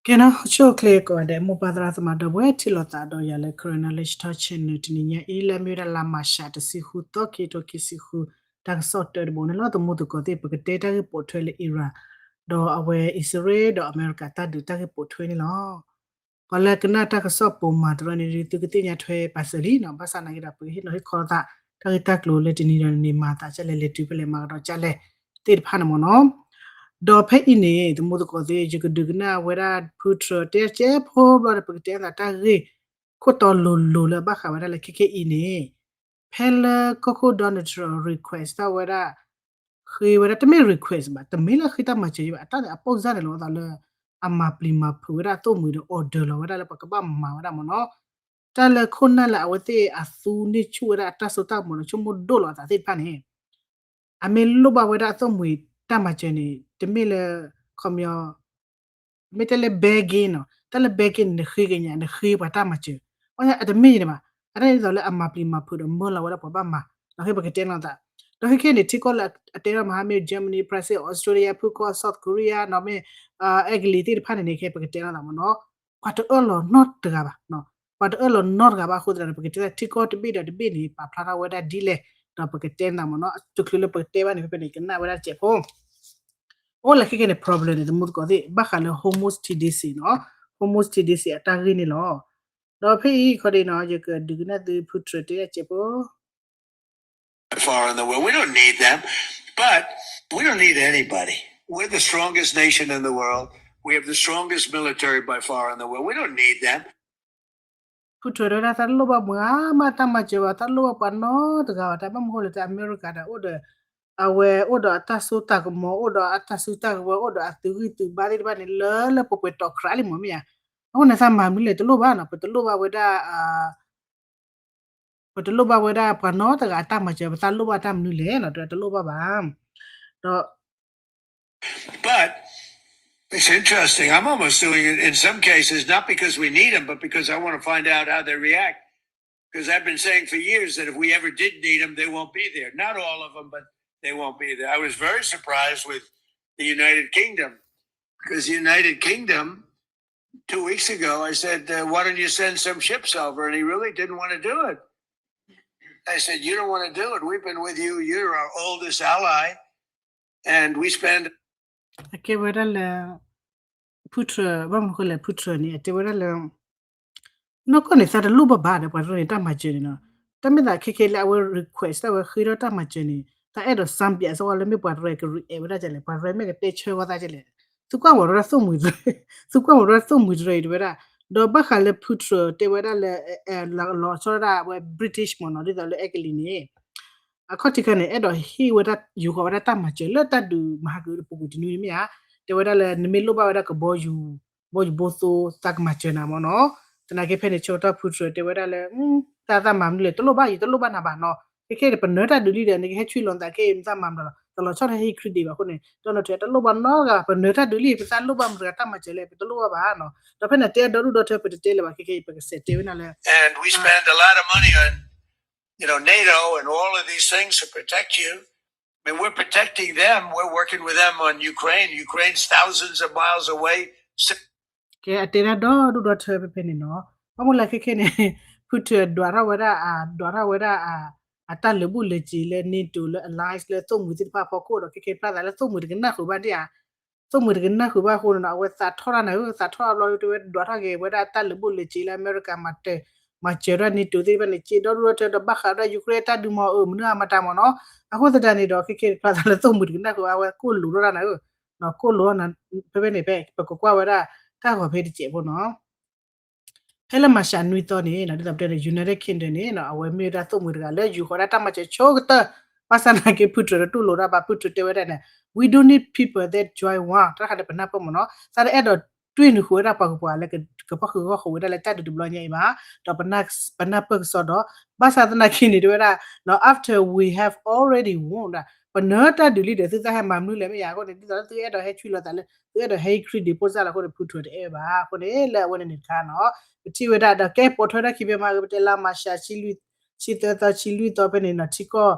ကဲနီၤ အိၣ်ဆူၣ်အိၣ်ချ့ကိးဂၤဒဲး မိၢ်ပၢ်သရၣ်သမါဒီပုၢ်ဝဲၢ် ထံၣ်လိာ်သးဒီးယၤလၢ Karen Knowledge Talk Channel တနံၤညါအံၤ လၢအမ့ၢ်ဝဲဒၣ်လါမၤရှး တဆံဃုသီ ခံကထိခံဆံဃု တၢ်ကစီၣ်တၢတဘိန့ၣ်လီၤ. သမူသကိးသ့ၣ် ပကတဲတၢ်ဂ့ၢ်ပိာ်ထွဲလၢ Iran ဒီးအဝဲအံၣ်စရ့လးဒီးအမဲရကၤတၢ်ဒုးတၢ်ဂ့ၢ်ပိာ်ထွဲန့ၣ်လီၤ. ပှၤလၢကနၣ်တၢ်ကစီၣ်ပိာ်မၤတရၢန့ၣ် သုကသ့ၣ်ညါထွဲပာ်စၢၤလံနီၤ. ဘၣ်ဆၣ်သနာ်က့ဒီး ပကဟ့ၣ်လီၤဟ့ၣ်ခီသး တၢ်ဂ့ၢ်တၢ်ကျိၤလၢတနံၤဒီးနံၤ မၤသးဒ်လဲၣ် လဲၤတုၤဖဲလဲၣ် မၤကဒီးဒ်လဲၣ်သ့ၣ်တဖၣ်န့ၣ်မ့ၢ်နီၤ. ဒီးဖဲအံၤန့ၣ် သမူသကိးသ့ၣ် ယကဒုးကနၣ်ဝဲဒၣ် ဖုထြၢး တဲကဲဖိဘျီဒီး ပကတဲအသးတၢ်ဂ့ၢ်ခိၣ်တီလိၤလိၤလၢအဘၣ်ဃးဝဲဒၣ်လၢခဲခဲအံၤန့ၣ် ဖဲလၢကီၢ်ခိၣ် Donald Trump request တၢ်ဝဲဒၣ် ဃ့ဝဲဒၣ် တမ့ၢ် request ဘၣ်, တမ့ၢ်လၢဃ့တၢ်မၤစၢၤဘၣ်, အတၢ်န့ၣ် အပိၢ်စၢ်န့ၣ်လီၤသးလၢ အမၤပျံၤမၤဖုးဝဲဒၣ်အသိၣ်မှံၤဒီး order လီၤဝဲဒၣ်လၢပကဘၣ်မၤဝဲဒၣ်မ့ၢ်နီၤ. တၢ်လၢခိၣ်နၢ်လၢအဝဲသ့ၣ်အသူန့ၢ်ဆူၣ်ဝဲဒၣ်အတၢ်စိတၢ်ကမီၤဒီး ဆိကမိၣ်ဒိၣ်လီၤအသးသ့ၣ်တဖၣ်န့ၣ် အမ့ၢ်လိၣ်ဘၣ်ဝဲဒၣ်အသိၣ်မှံၤတၢ်မၤစၢၤန့ၣ် တမ့ၢ်လၢ ခီပညီ မ့ၢ်တဲလၢ begging နီၤ, တၢ်လၢ begging န့ၣ် နဃ့ကညး နဃ့ပှၤတၢ်မၤစၢၤ, အတမ့ၢ်ယၤန့ၣ်ဘၣ်. အတၢ်ဒ်သိးလၢအမၤပျံၤမၤဖုးဒီးမၢလီၤဝဲဒၣ်ပှၤဘၣ်မၤ, ဒီးဟ့ၣ်ပကတဲလီၤသး, ဒီးခဲခဲန့ၣ် ထံကီၢ်လၢအတဲထီၣ်မဟါမ့ၢ် Germany, France, Australia, ဖုကီၢ် South Korea နီၤ မ့ၢ် အဲကလံးသ့ၣ်တဖၣ်န့ၣ်န့ၣ် ခဲပကတဲလီၤသးမ့ၢ်နီၤ, ပှၤတအၢၣ်လီၤနီတဂၤဘၣ်, ပှၤတအၢၣ်လီၤနီတဂၤဘၣ်အဃိသတးန့ၣ် ပကတဲထံကီၢ်တဘ့ၣ်ဒီးတဘ့ၣ်န့ၣ် ပာ်ဖျါထီၣ်ဝဲဒၣ်ဒ်လဲၣ်, ဒီးပကတဲနၤမ့ၢ်နီၤ, တချုးလၢပကတဲဘၣ်န့ၣ် ဖဲဖဲန့ၣ် ကနၣ်ဝဲဒၣ်တစဲးဖိ အိၣ်လၢခဲခဲန့ၣ် problem န့ၣ် သမူသကိးသ့ၣ် ဘၣ်ဃးလၢ Hormuz Strait နီၤ, Hormuz Strait အတၢ်ဂ့ၢ်န့ၣ်လီၤ. ဒီးဖဲအံၤခီဒ့နီၤ ယကဒုးကနၣ်သုဖုထြၢးတဲတစဲးဖိ far in the world. We don't need them, but we don't need anybody. We're the strongest nation in the world. We have the strongest military by far in the world. We don't need them. ဖုထြၢးတဲဝဲဒၣ် သးတလိၣ်ဘၣ်မုာ်အါမးတၢ်မၤစၢၤဘၣ်, သးလိၣ်ဘၣ်ပှၤနီတဂၤဘၣ်, တၢ်ဘၣ်မနုၤဃိလဲၣ် တၢ်အမဲရကၤဒီးအိၣ်ဒီး အဝဲအိၣ်ဒီးအတၢ်စိတၢ်ကမီၤ, အိၣ်ဒီးအတၢ်စုတၢ်ကဝဲၤ, အိၣ်ဒီးအသုးဂံၢ်သုးဘါသ့ၣ်တဖၣ်န့ၣ် လၢလၢပှဲၤပှဲၤတီၤကြးလံမ့ၢ်မ့ၢ်ဧါ. အဃိန့ၣ် သးမၤမနုၤလဲၣ် တလိၣ်ဘၣ်နီၤ, ပတလိၣ်ဘၣ်ဝဲဒၣ် ပတလိၣ်ဘၣ်ဝဲဒၣ်ပှၤနီတဂၤအတၢ်မၤစၢၤ, ပသးလိၣ်ဘၣ်တၢ်မနုၤလဲၣ်နီၤ, တလိၣ်ဘၣ်ဘၣ်. But it's interesting. I'm almost doing it in some cases, not because we need them, but because I want to find out how they react. Because I've been saying for years that if we ever did need them, they won't be there. Not all of them, but they won't be there. I was very surprised with the United Kingdom, because the United Kingdom, two weeks ago, I said, uh, "Why don't you send some ships over?" And he really didn't want to do it. I said, "You don't want to do it. We've been with you. You're our oldest ally. And we spend" အကဲဝဲဒၣ်လၢ ဖုထြၢး ဘၣ်မနုၤဃိလဲၣ် ဖုထြၢးန့ၣ် အတဲဝဲဒၣ်လၢ နီၢ်ကီၢ်န့ၣ် သးတလိၣ်ဘၣ်ဘၣ်ဒီး ပှၤတရၢန့ၣ်တၢ်မၤစၢၤန့ၣ်နီၤ. တၢ်မ့ၢ်သးခဲခဲလၢအဝဲ request တၢ်ဝဲဃ့ထီၣ်တၢ်မၤစၢၤန့ၣ် သးအဲၣ်ဒိး စၢ်ဘံး အစ့ၢ်ကီးလၢမ့ၢ်ပှၤတရၢက react ဝဲဒၣ်ဒ်လဲၣ်, ပှၤတရၢမ့ၢ်ကတဲဆၢဝဲသးဒ်လဲၣ်, သုကွၢ်မၤဝဲဒၣ်သိၣ်မှံၤတရၢ, သုကွၢ်မၤဝဲဒၣ်သိၣ်မှံၤတရၢအံၤတဲဝဲဒၣ်, ဒီးဘၣ်ဃးလၢဖုထြၢးတဲဝဲဒၣ်လၢ လီၤဆီဒၣ်တၢ်ဝဲ British မ့ၢ်နီၤ ဒ်သိးလၢအဲကလံးန့ၣ် အခီၣ်ထံးခါန့ၣ် အဲၣ်ဒိးဟ့ၣ်ဝဲဒၣ် ယူၤဃီၤဝဲဒၣ်တၢ်မၤစၢၤလၢတၢ်ဒုးမၤဟးဂီၤတပူၤကွံာ်တနွံန့ၣ်မ့ၢ်ဧါ, တဲဝဲဒၣ်လၢနမ့ၢ်လိၣ်ဘၣ်ဝဲဒၣ်ကဘီယူၤ, ဘီယူၤဘီသိ သးကမၤစၢၤနၤမ့ၢ်နီၤ. သနာ်က့ဖဲန့ၣ် ဆၢကတီၢ်ဖုထြၢးတဲဝဲဒၣ်လၢ တၢ်သးမၤမနုၤလဲၣ် တလိၣ်ဘၣ် ယတလိၣ်ဘၣ်နၤဘၣ်နီၤ. ခဲခဲန့ၣ် ပနၢၤတၢ်ဒုးလံဒီး နကဟဲဆွံလီၤနသးခဲအံၤ နသးမၤမနုၤလီၤ. တလီၤဆီန့ၣ်ဟ့ၣ်ခရံာ်ဒံးဘၣ်အဃိန့ၣ် Donald Trump တလိၣ်ဘၣ်နီတဂၤဘၣ်, ပနၢၤတၢ်ဒုးလံ ပသးလိၣ်ဘၣ်မတၤတဂၤတၢ်မၤစၢၤလဲၣ် ပတလိၣ်ဘၣ်ဘၣ်နီၤ. ဒီးဖဲန့ၣ်တဲအဒီဒူၣ်ဒီထၢ ပတတဲလၢၤဘၣ် ခဲခဲအံၤ ပကစဲးတဲဝဲဒၣ်လၢ And we spend a lot of money on you know, NATO and all of these things to protect you. I mean, we're protecting them. We're working with them on Ukraine. Ukraine's thousands of miles away. ကဲ အတဲဒၣ်ဒီဒူၣ်ဒီထၢဖဲဖဲန့ၣ်နီၤ. ဘၣ်မနုၤလဲၣ်ခဲခဲန့ၣ် ဖုထြၢး ဒွးထီၣ်ဝဲဒၣ် ဒွးထီၣ်ဝဲဒၣ် အတၢ်လၢာ်ဘူၣ်လၢာ်စ့ၤလၢ NATO လၢ alliance လၢသိၣ်မှံၤသ့ၣ်တဖၣ်အဖီခိၣ်ဒီး ခဲခဲဖျါသးလၢသိၣ်မှံၤတကနၣ်ဃုာ်ဘၣ်ဒ်ဧါ. သိၣ်မှံၤတကနၣ်ဃုာ်ဘၣ်အဃိန့ၣ်နီၤ အဝဲသးထီၣ်တၢ်နၤဧၢ, သးထီၣ်တၢ်ဘျီတဲဝဲဒွးထီၣ်က့ၤဝဲဒၣ်တၢ်လၢာ်ဘူၣ်လၢာ်စ့ၤလၢအမဲရကၤ မၤစၢၤဒၣ် NATO သ့ၣ်တဖၣ်န့ၣ် စ့ဒီဒူၣ်ဒီထၢဒီးဘၣ်ဃးဒၣ် Ukraine တၢ်ဒုးမၤအၢ မနုၤအမတၤမ့ၢ်နီၤ. အဃိသတးန့ၣ်ဒီး ခဲခဲဖျါသးလၢသိၣ်မှံၤတကနၣ်ဃုာ် အဝဲကိၢ်လိာ်ထီၣ်တၢ်နၤဧၢ, ကိၢ်လိာ်ထီၣ်နၤ ဖဲဖဲန့ၣ် ဖဲပကကွၢ်ဝဲဒၣ်တၢ်ဂီၤဖဲတစဲးဖိနီၤ. ဖဲလၢမၤရှးနွံသီန့ၣ် ဒ်သိးပတဲန့ၣ် United Kingdom န့ၣ် အဝဲမ့ၢ်ဝဲဒၣ်သိၣ်မှံၤတဂၤလၢယူၤဃီၤဒၣ်တၢ်မၤစၢၤဆိကတၢၢ်, ဘၣ်ဆၣ်သနာ်က့ ဖုထြၢးတတူၢ်လိာ်တၢ်ဘၣ်, ဖုထြၢးတဲဝဲဒၣ်န့ၣ် We don't need people that join war တၢ်တခါန့ၣ် ပနၢ်ပၢၢ်မ့ၢ်နီၤ, သးတအဲၣ်ဒိးတွံၢ်နုာ်ဃုာ်ဝဲဒၣ်ပှၤကပှၤလၢကပၣ်ဃုာ်ဂီၢ်ဃုာ်ဝဲဒၣ်လၢတၢ်ဒုးတဘျီညါအံၤဘၣ်, ဒီးပနၢ်ပၢၢ်ကစီဒီး, ဘၣ်ဆၣ်သနာ်က့န့ၣ် တဲဝဲဒၣ် after we have already won ဒၣ် ပနၢၤတၢ်ဒုးလံဒီး သုသးဟဲမၤမနုၤလဲၣ်မ့ၢ်ယၤအဃိန့ၣ် ဒ်သိးလၢသုအဲၣ်ဒိးဟဲဆွံလီၤသးလၢ သုအဲၣ်ဒိးဟဲဟ့ၣ်ခရံာ်ဒံးဖိစၢ်လီၤအဃိန့ၣ် ဖုထြၢးတအဲၣ်ဘၣ်အဃိန့ၣ် လၢအဝဲန့ၣ်န့ၣ်တခါနီၤ, ပထံၣ်ဝဲဒၣ်ဒီးကဲပိာ်ထွဲဒၣ်ခံဖဲမး ပတဲလါမၤရှး ဆံသၢသီ ဆံလွံၢ်သီဖဲန့ၣ်နီၤ ထံကီၢ်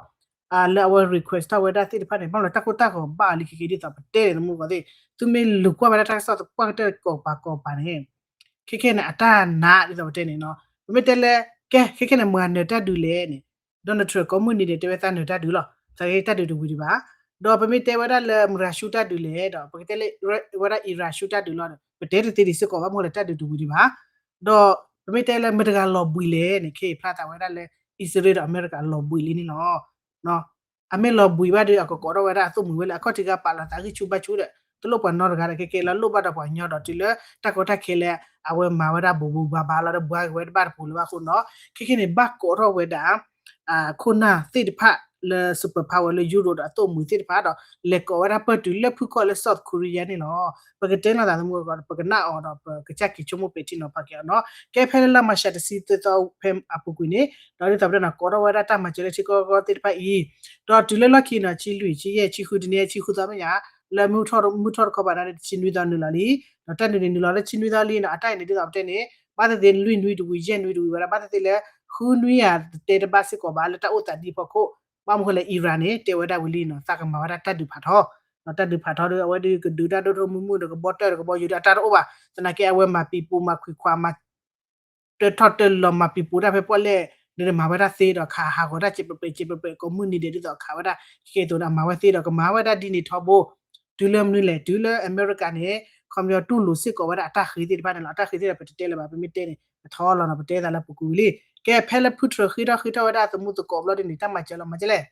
လၢအဝဲ request ထီၣ်ဝဲဒၣ်သ့ၣ်တဖၣ်န့ၣ် ဘၣ်လီၤတၢ်ကိၢ်တၢ်ဂီၤဘၣ်အီၤလံခဲက့ဒ်သိးပတဲန့ၣ် သမူသကိးသ့ၣ်, သုမ့ၢ်လူၤကွၢ်ဝဲဒၣ်တၢ်ကစီၣ်သပှၢ်ကတၢၢ်ကိးပၤကိးပၤန့ၣ် ခဲခဲန့ၣ် အတၢ်နးဒ်သိးပတဲန့ၣ်နီၤ, ပမ့ၢ်တဲလၢ ကဲ ခဲခဲန့ၣ် မတၤနၢၤတၢ်ဒုးလဲၣ်န့ၣ် Donald Trump ကိးမုၢ်နံၤန့ၣ် တဲဝဲသးနၢၤတၢ်ဒုးလီၤ, သးက့တၢ်ဒုးတဝံၤဒံးဘၣ်, ဒီးပမ့ၢ်တဲဝဲဒၣ်လၢမတၤရၤဆူတၢ်ဒုးလဲၣ်ဒီး ပကတဲလၢဝဲဒၣ် Iran ဆူတၢ်ဒုးလီၤဒီး ပတဲတသ့ဒံးစ့ၢ်ကီးဘၣ်မနုၤလၢတၢ်ဒုးတဝံၤဒံးဘၣ်, ဒီးပမ့ၢ်တဲလၢမတၤတဂၤလီၤဘှံးလဲၣ်န့ၣ် ခဲအံၤဖျါသးဝဲဒၣ်လၢ အံၣ်စရ့လးဒီးအမဲရကၤလီၤဘှံးလံန့ၣ်လီၤ. အမ့ၢ်လီၤဘှံးဘၣ်ဒီး အကကိးထီၣ်ဝဲဒၣ်အသိၣ်မှံၤဝဲလၢအခီၣ်ထံးဂၤပာ်လီၤသးဂံၢ်ဆူၣ်ဘါဆူၣ်ဒီး တလိၣ်ပှၤနီတဂၤဒီး ခဲကဲလၢလိၣ်ဘၣ်ဒီးပှၤကညီဒီးတုၤလၢတၢ်ကီတၢ်ခဲလၢ အဝဲမၤဝဲဒၣ်ဘူးဘူးဘၣ်ဘၣ်လီၤဒီး ဘှါက့ၤဝဲတဘၣ်တပူၤလၢၤဘၣ်အဃိနီၤ, ခဲခဲန့ၣ် ဘၣ်ကိးထီၣ်ဝဲဒၣ် ခိၣ်နၢ်သ့ၣ်တဖၣ်လၢ super power လၢ Europe ဒီးအသိၣ်မှံၤသ့ၣ်တဖၣ်ဒီး လဲၤကိးဝဲဒၣ်ပၢၢ်တုၤလၢဖုခီၣ်လၢ South Korea န့ၣ်လီၤ. ပကတဲနီၤသးသမူအဂီၢ် ပကနၣ်အီၤဒီး ပကစၢ်က့ၤဆိကမိၣ်ပဲာ်ထံနီၤဖးက့ၤအီၤနီၤ. ကဲဖဲလၢလါမၢ်ၡးတဆံသၢသီဖဲအပူၤကွံာ်န့ၣ် ဒီးဒ်သိးပတဲနီၤ ကိးထီၣ်ဝဲဒၣ်တၢ်မၤစၢၤလၢထံကီၢ်ကီၢ်သ့ၣ်တဖၣ်အံၤ ဒီးတုၤလၢလီၢ်ခံနီၤ ဆံလွံၢ် ဆံယဲၢ် ဆံဃု တနံၤ ဆံဃုသီမဲာ်ညါ လၢမုၢ်ထီၣ်တခီပၤန့ၣ် တဆံနွံသီနုာ်လီၤလံ, ဒီးတၢ်နုာ်န့ၣ်နုာ်လီၤလၢဆံနွံသီလံနီၤ. အတၢ်အံၤန့ၣ် ဒ်သိးပတဲန့ၣ် ဘၣ်သ့ၣ်သ့ၣ်နွံနွံတဝံၤ ယဲၢ်နွံတဝံၤဝဲဒၣ် ဘၣ်သ့ၣ်သ့ၣ်လၢ ဃုနွံဧါ တတဲတဘၣ်စ့ၢ်ကီးဘၣ်လၢတၢ်အိၣ်သးဒ်အဖီခိၣ်, ဘၣ်မနုၤဃိလဲၣ် Iran န့ၣ် တဲဝဲဒၣ်ဝံၤလံနီၤ သးကမၤဝဲဒၣ်တၢ်ဒုးဖးထီ, တၢ်ဒုးဖးထီဒီး အဝဲဒုးကဒုးတၢ်ဒိၣ်ထီၣ်မုၢ်မုၢ်ဒီး ကဘီတၢၢ်ဒီးကဘီယူၤဒီး အတၢ်တအိၣ်ဘၣ်, သနာ်က့အဝဲမၤပံၤပူၤမၤခွံခွါမၤ တၢထီၣ်တၢလီၤမၤပံၤပူၤတၢ်ဖဲပီၣ်လဲၣ် ဒီးမၤဝဲဒၣ်သ့ဒီးခးဟးဂီၤတၢ်စဲးပပဲးစဲးပပဲး ကိးမုၢ်နံၤဒဲး ဒ်သိးခးဝဲဒၣ် ခဲကဲအသိးန့ၣ် အမၤဝဲသ့ဒီးကမၤဝဲဒၣ်ဒ်န့ၣ်ထီဘိ, တုၤလၢမနုၤလဲၣ် တုၤလၢအမဲရကၤန့ၣ် ခီပညီတူၢ်လိာ်စ့ၢ်ကီးဝဲဒၣ်အတၢ်ဃ့သ့ၣ်တဖၣ်န့ၣ်လီၤ. အတၢ်ဃ့သ့ၣ်ဒီးပတတဲလၢၤဘၣ် ပမ့ၢ်တဲန့ၣ် အထီလီၤနီၤ ပတဲသးလၢပူၤကွံာ်ဝံၤလံ. ကဲဖဲလၢဖုထြၢၣ်ဃ့ထီၣ်ဃ့ထီၣ်ဝဲဒၣ်သမူသကိးဘျီဒ်န့ၣ် တၢ်မၤစၢၤလီၤမၤစၢၤလဲၣ်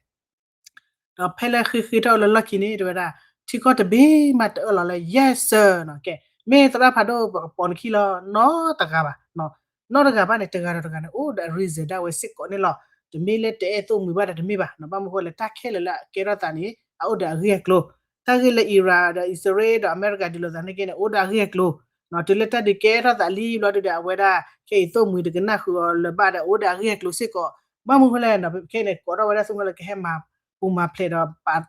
ဒီးဖဲလၢဃ့ဃ့ထီၣ်လၢလီၢ်ခံန့ၣ် တဲဝဲဒၣ် ထံကီၢ်တဘ့ၣ်မးတအၢၣ်လီၤလၢ yes sir နီၤ. ကဲ မ့ၢ်သရၣ်ဖးဒိၣ်ပကပိာ်နခံလီၤ နီတဂၤဘၣ်, နီတဂၤဘၣ်န့ၣ် တဂၤဒီးတဂၤန့ၣ် အိၣ်ဒီးအ reason ဒၣ်ဝဲစ့ၢ်ကီးန့ၣ်လီၤ. တမ့ၢ်လၢတအဲၣ်သိၣ်မှံၤဘၣ်ဒီးတမ့ၢ်ဘၣ်နီၤ, ဘၣ်မနုၤဃိလဲၣ် တၢ်ခဲလၢာ်လၢအကဲထီၣ်သးန့ၣ် အအိၣ်ဒီးအဂ့ၢ်အကျိၤ, တၢ်ဂ့ၢ်လၢ Iran ဒီးအံၣ်စရ့လးဒီးအမဲရကၤဒုးလိာ်သးန့ၣ်က့န့ၣ် အိၣ်ဒီးအဂ့ၢ်အကျိၤ တုၤလၢတၢ်ဒုးကဲထီၣ်သးလံဘျီဒုဒီး အဝဲဒၣ် ခဲအံၤသိၣ်မှံၤတကနၣ်ဃုာ်အီၤလၢၤဘၣ်ဒီး အိၣ်ဒီးအဂ့ၢ်အကျိၤစ့ၢ်ကီး, ဘၣ်မနုၤဃိလဲၣ်နီၤ ခဲအံၤန့ၣ် ကိးထီၣ်ဝဲဒၣ်သူၣ်မုၢ်လၢကဟဲမၤပူၤမၤဖျဲးဒီး ပာ်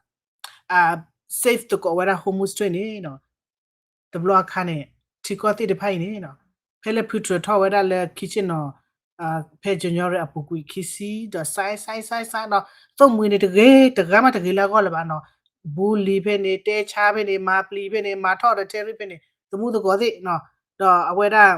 save သကိးဝဲဒၣ် Hormuz Strait န့ၣ် တဘျီအခါန့ၣ် ထံကီၢ်သ့ၣ်တဖၣ်အံၤန့ၣ် ဖဲလၢဖုထြၢၣ်ထီၣ်ဝဲဒၣ်လၢခံဆ့ၣ်နီၤ ဖဲ January အပူၤကွံာ်ခံဆံဒီး စဲစဲစဲစဲနီၤ သိၣ်မှံၤန့ၣ်တဂ့ၤ တဂၤမးတဂ့ၤလၢအဂီၢ်လၢၤဘၣ်နီၤ, ဘူးလံၤဖဲန့ၣ် တဲဆါဖဲန့ၣ် မၤပျံၤဖဲန့ၣ် မၤထီၣ်ဒီး tariff ဖဲန့ၣ် သမူသကိးသ့ၣ်နီၤ, ဒီးအဝဲဒၣ်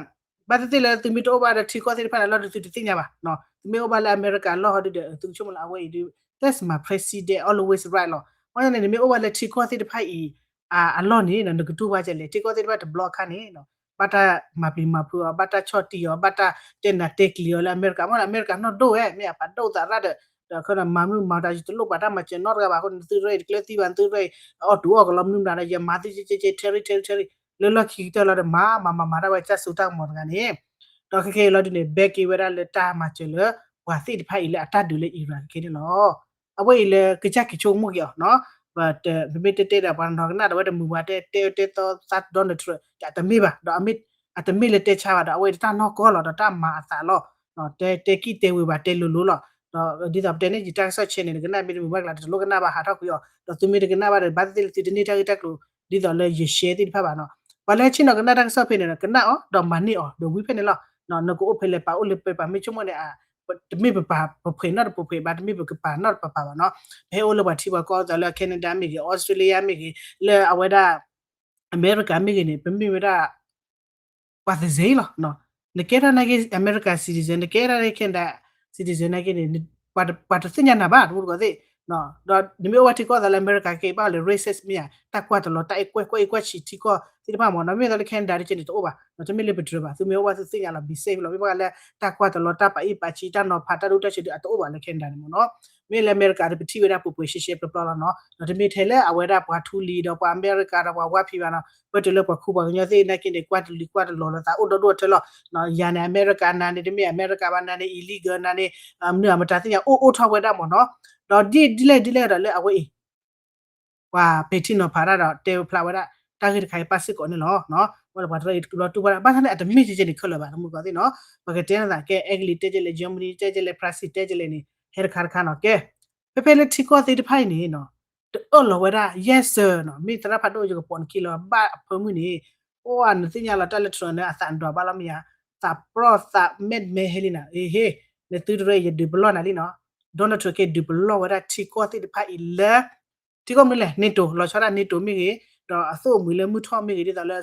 ဘၣ်သ့ၣ်သ့ၣ်လၢသုမ့ၢ်တအိၣ်ဘၣ်ဒီးထံကီၢ်သ့ၣ်တဖၣ်န့ၣ် အလီၢ်ဒုးသုတသ့ၣ်ညါဘၣ်နီၤ, သုမ့ၢ်အိၣ်ဘၣ်လၢအမဲရကၤအလီၢ်ဟီဒုဒီး သုကဆိကမိၣ်လၢအဝဲအံၤဒု that's my president always right လီၤ, ဘၣ်ဆၣ်န့ၣ် နမ့ၢ်အိၣ်ဘၣ်လၢထံကီၢ်သ့ၣ်တဖၣ်အံၤ အလီၢ်န့ၣ် နကတူၢ်ဘၣ်ကလဲၣ် ထံကီၢ်သ့ၣ်တဖၣ်တဘျီအခါန့ၣ် ဘၣ်တၢ်မၤပျံၤမၤဖုးအီၤ ဘၣ်တၢ်ဆီၣ်တံၢ်အီၤ ဘၣ်တၢ်တဲနးတဲကျံၤအီၤလၢအမဲရကၤ မ့ၢ်လၢအမဲရကၤနီၢ်ဒိၣ်ဝဲ မ့ၢ်အပာ်ဒိၣ်သးရၣ်ဒီး ဒီးခဲဒီးမၤမုာ်မၤတၢ် ယတလိၣ်ပာ်တၢ်မၤစၢၤနီတဂၤဘၣ်အဃိန့ၣ် သုရ့ၣ်တကျဲသံဘၣ် သုရ့ၣ်အီၣ်တူၢ်အီၣ်ကလီမနုၤမတၤဒီး ယမၤသုကဲကဲကဲ ထဲရံၣ်ထဲရံၣ်ထဲရံၣ် လၢလီၢ်ခံကတၢၢ်လီၤဒီး မၤမၤမၤမၤတၢ်ဝဲကစၢ်စူတၢ်ကမီၤတဂၤန့ၣ် ဒီးခဲကဲအံၤလီၤဒုန့ၣ် ဘဲက့ၤဝဲဒၣ်လၢတၢ်မၤစၢၤလၢ ပှၤသ့ၣ်တဖၣ်အံၤလၢအတၢ်ဒုးလၢ Iran ခဲန့ၣ်လီၤ. အဝဲအံၤလၢကစၢ်က့ၤဆိကမိၣ်က့ၤအီၤနီၤ, ပမ့ၢ်တဲတဲဒီးပှၤနီၢ်ကနၣ်ဒီး အဝဲတမုာ်ဘၣ်တဲတဲတဲသီသး Donald Trump တမ့ၢ်ဘၣ် ဒီးအတမ့ၢ်လၢတဲဆါဘၣ်ဒီး အဝဲအံၤတၢ်နီၢ်ကီၢ်လီၤ ဒီးတၢ်မၤအသးလီၤ တဲတဲကံၢ်တဲဝ့ၤဘၣ်တဲလိၤလိၤလီၤ. ဒီးဒ်သိးပတဲန့ၣ် ယတၢ်ကစီၣ်ဆဲးန့ၣ် နကနၣ်မ့ၢ်တမုာ်ဘၣ်ကျါ တလိၣ်ကနၣ်ဘၣ်ဟးထီၣ်ကွံာ်အီၤ ဒီးသုမ့ၢ်တကနၣ်ဘၣ်ဒီး ဘၣ်သ့ၣ်သ့ၣ်လၢသုတန့ၢ်တၢ်ဂ့ၢ်တၢ်ကျိၤ ဒ်သိးလၢယ share သ့ၣ်တဖၣ်ဘၣ်နီၤ. ပှၤလၢဆ့ၣ်နီၤကနၣ်တၢ်ကစီၣ်ဖဲန့ၣ်ဒီး ကနၣ်အီၤဒီးမၤန့ၢ်အီၤဒီးဝံၤဖဲန့ၣ်လီၤ. နကအိၣ်ဖဲလဲၣ်ပာ်အိၣ်လၢပပာ်မ့ၢ်ဆိကမိၣ်န့ၣ် တမ့ၢ်ပပာ်ပဖှဲးနီတပူၤဖှဲးဘၣ် တမ့ၢ်ပကပာ်နီတပပာ်ဘၣ်နီၤ. ပဟဲအိၣ်လၢပှၤထံပှၤကီၢ်အသိးလၢ Canada မ့ၢ်ဂ့ၤ Australia မ့ၢ်ဂ့ၤ လၢအဝဲဒၣ် အမဲရကၤမ့ၢ်ဂ့ၤန့ၣ် ပမ့ၢ်ဝဲဒၣ် ပှၤသစ့လီၤ. နကဲထီၣ်နာ်က့ America citizen နကဲထီၣ် Canada citizen နာ်က့န့ၣ် ပှၤတသ့ၣ်ညါနၤဘၣ် တမူတကိးသ့ၣ် ဒီးနမ့ၢ်အိၣ်ဘၣ်ထံကီၢ်သးလၢအမဲရကၤက့ ဘၣ်လၢ racist မ့ၢ်ဧါ တၢ်ကွၢ်တလီၤတၢ်အဲၣ်ကွဲၢ်ကွဲၢ်အံၤကွၢ်ဆံးထံကီၢ်သ့ၣ်တဖၣ်မ့ၢ်နီၤ. မ့ၢ်သိးလၢ Canada တက့န့ၣ် တအိၣ်ဘၣ်နီၤ. တမ့ၢ်လၢပတြၢၤဘၣ် သုမ့ၢ်အိၣ်ဘၣ်သုသ့ၣ်ညါလီၤ be safe လီၤ. မ့ၢ်ဘၣ်လၢတၢ်ကွၢ်တလီၤတၢ်ပာ်အံၣ်ပာ်ဆံးတၢ်နီၤဖးတၢ်ဒိၣ်တၢ်ဆံးဒုးအတအိၣ်ဘၣ်လၢ Canada န့ၣ်မ့ၢ်နီၤ. မ့ၢ်လၢအမဲရကၤဒီးပထံၣ်ဝဲဒၣ်ပှဲၤပှဲၤရှဲရှဲပျီပျီလီၤနီၤ. ဒီးတမ့ၢ်ထဲလၢအဝဲဒၣ်ပှၤထူလံၤဒီးပှၤအမဲရကၤဒီးပှၤဝါဖံးဘၣ်နီၤ. ပတုၤလၢပှၤခူပှၤကညီသ့ၣ်နာ်က့န့ၣ် ကွၢ်တလံၤကွၢ်တလီၤလီၤသးအိၣ်ဒီဒိၣ်အထၢလီၤ. ယၤန့ၣ် အမဲရကၤနၤန့ၣ် တမ့ၢ်အမဲရကၤဘၣ်နၤန့ၣ် illegal နၤန့ၣ် မနုၤအမတၤသ့ၣ်ညါ အိၣ်အိၣ်ထီၣ်ဝဲဒၣ်မ့ၢ်နီၤ. ဒီးဒ်လဲၣ်ဒ်လဲၣ်ဒီးလၢအဝဲအံၤ ပှၤပဲာ်ထံနီၤဖးတၢ်ဒီးတဲဖျါဝဲဒၣ် တၢ်ဂ့ၢ်တခါအံၤပၣ်စ့ၢ်ကီးန့ၣ်လီၤ. ဝဲဒၣ်ပှၤတရၢအံၤတဘျီတူၢ်ဘၣ်ဒၣ် ဘၣ်ဆၣ်န့ၣ် အတမ့ၢ်ကဲကဲန့ၣ်ခဲလၢာ်ဘၣ် တမူတကိးသ့ၣ်နီၤ. ပကတဲနသးကဲ အဲကလံးတဲကဲလဲၣ် Germany တဲကဲလဲၣ် France တဲကဲလဲၣ်န့ၣ် ဟဲတခါတခါနီၤ. ကဲ ဖဲဖဲလၢထံကီၢ်သ့ၣ်တဖၣ်အံၤန့ၣ်နီၤ တအၢၣ်လီၤဝဲဒၣ် yes sir နီၤ မ့ၢ်သရၣ်ဖးဒိၣ်ယကပိာ်နခံလီၤ ဘၣ်အဖၢမုၢ်န့ၣ် အိၣ်နသ့ၣ်ညါလီၤတၢ်လၢ Trump န့ၣ် အသးနဒွးဘၣ်လီၤမ့ၢ်ဧါ သးပြီၣ်သးမဲာ်မဲာ်ဟဲလံနီၤ အ့ဟ့ နသုတရၢအံၤ ယဒုးပလီၢ်နၤလံနီၤ. Donald Trump ကဒုးပလီၢ်ဝဲဒၣ်ထံကီၢ်သ့ၣ်တဖၣ်အံၤလၢ ထံကီၢ်မနုၤလဲၣ် NATO လီၤဆီဒၣ် NATO မ့ၢ်ဂ့ၤ, ဒီးအသိၣ်အမှံၤလၢမုၢ်ထီၣ်မ့ၢ်ဂ့ၤ ဒ်သိးလၢ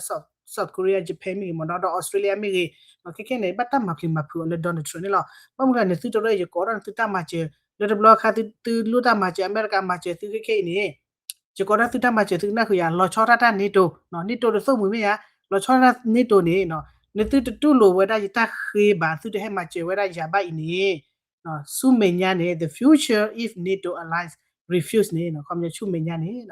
South Korea, Japan မ့ၢ်ဂ့ၤမ့ၢ်နီၤ, ဒီး Australia မ့ၢ်ဂ့ၤ, ခဲခဲန့ၣ် ဘၣ်တၢ်မၤပျံၤမၤဖုးအီၤလၢ Donald Trump န့ၣ်လီၤ. ဘၣ်မနုၤလဲၣ်န့ၣ် သုတရၢ ယကိးထီၣ်န့ၣ်သုတၢ်မၤစၢၤ, လၢတဘျီခါသုလိၣ်တၢ်မၤစၢၤ အမဲရကၤမၤစၢၤသုခဲခဲအံၤန့ၣ် ယကိးထီၣ်သုတၢ်မၤစၢၤသုကနၣ်ဃုာ်ယၤ လီၤဆီဒၣ်တၢ် NATO, NATO တသိၣ်မှံၤမ့ၢ်ယါ, လီၤဆီဒၣ် NATO န့ၣ်, နသုတတူၢ်လိာ်ဝဲဒၣ်ယတၢ်ဃ့ဘၣ် သုတဟဲမၤစၢၤဝဲဒၣ်ယၤဘၣ်အံၤန့ၣ် ဆူမဲာ်ညါန့ၣ် the future if NATO allies refuse န့ၣ် ခီပညီဆူမဲာ်ညါန့ၣ်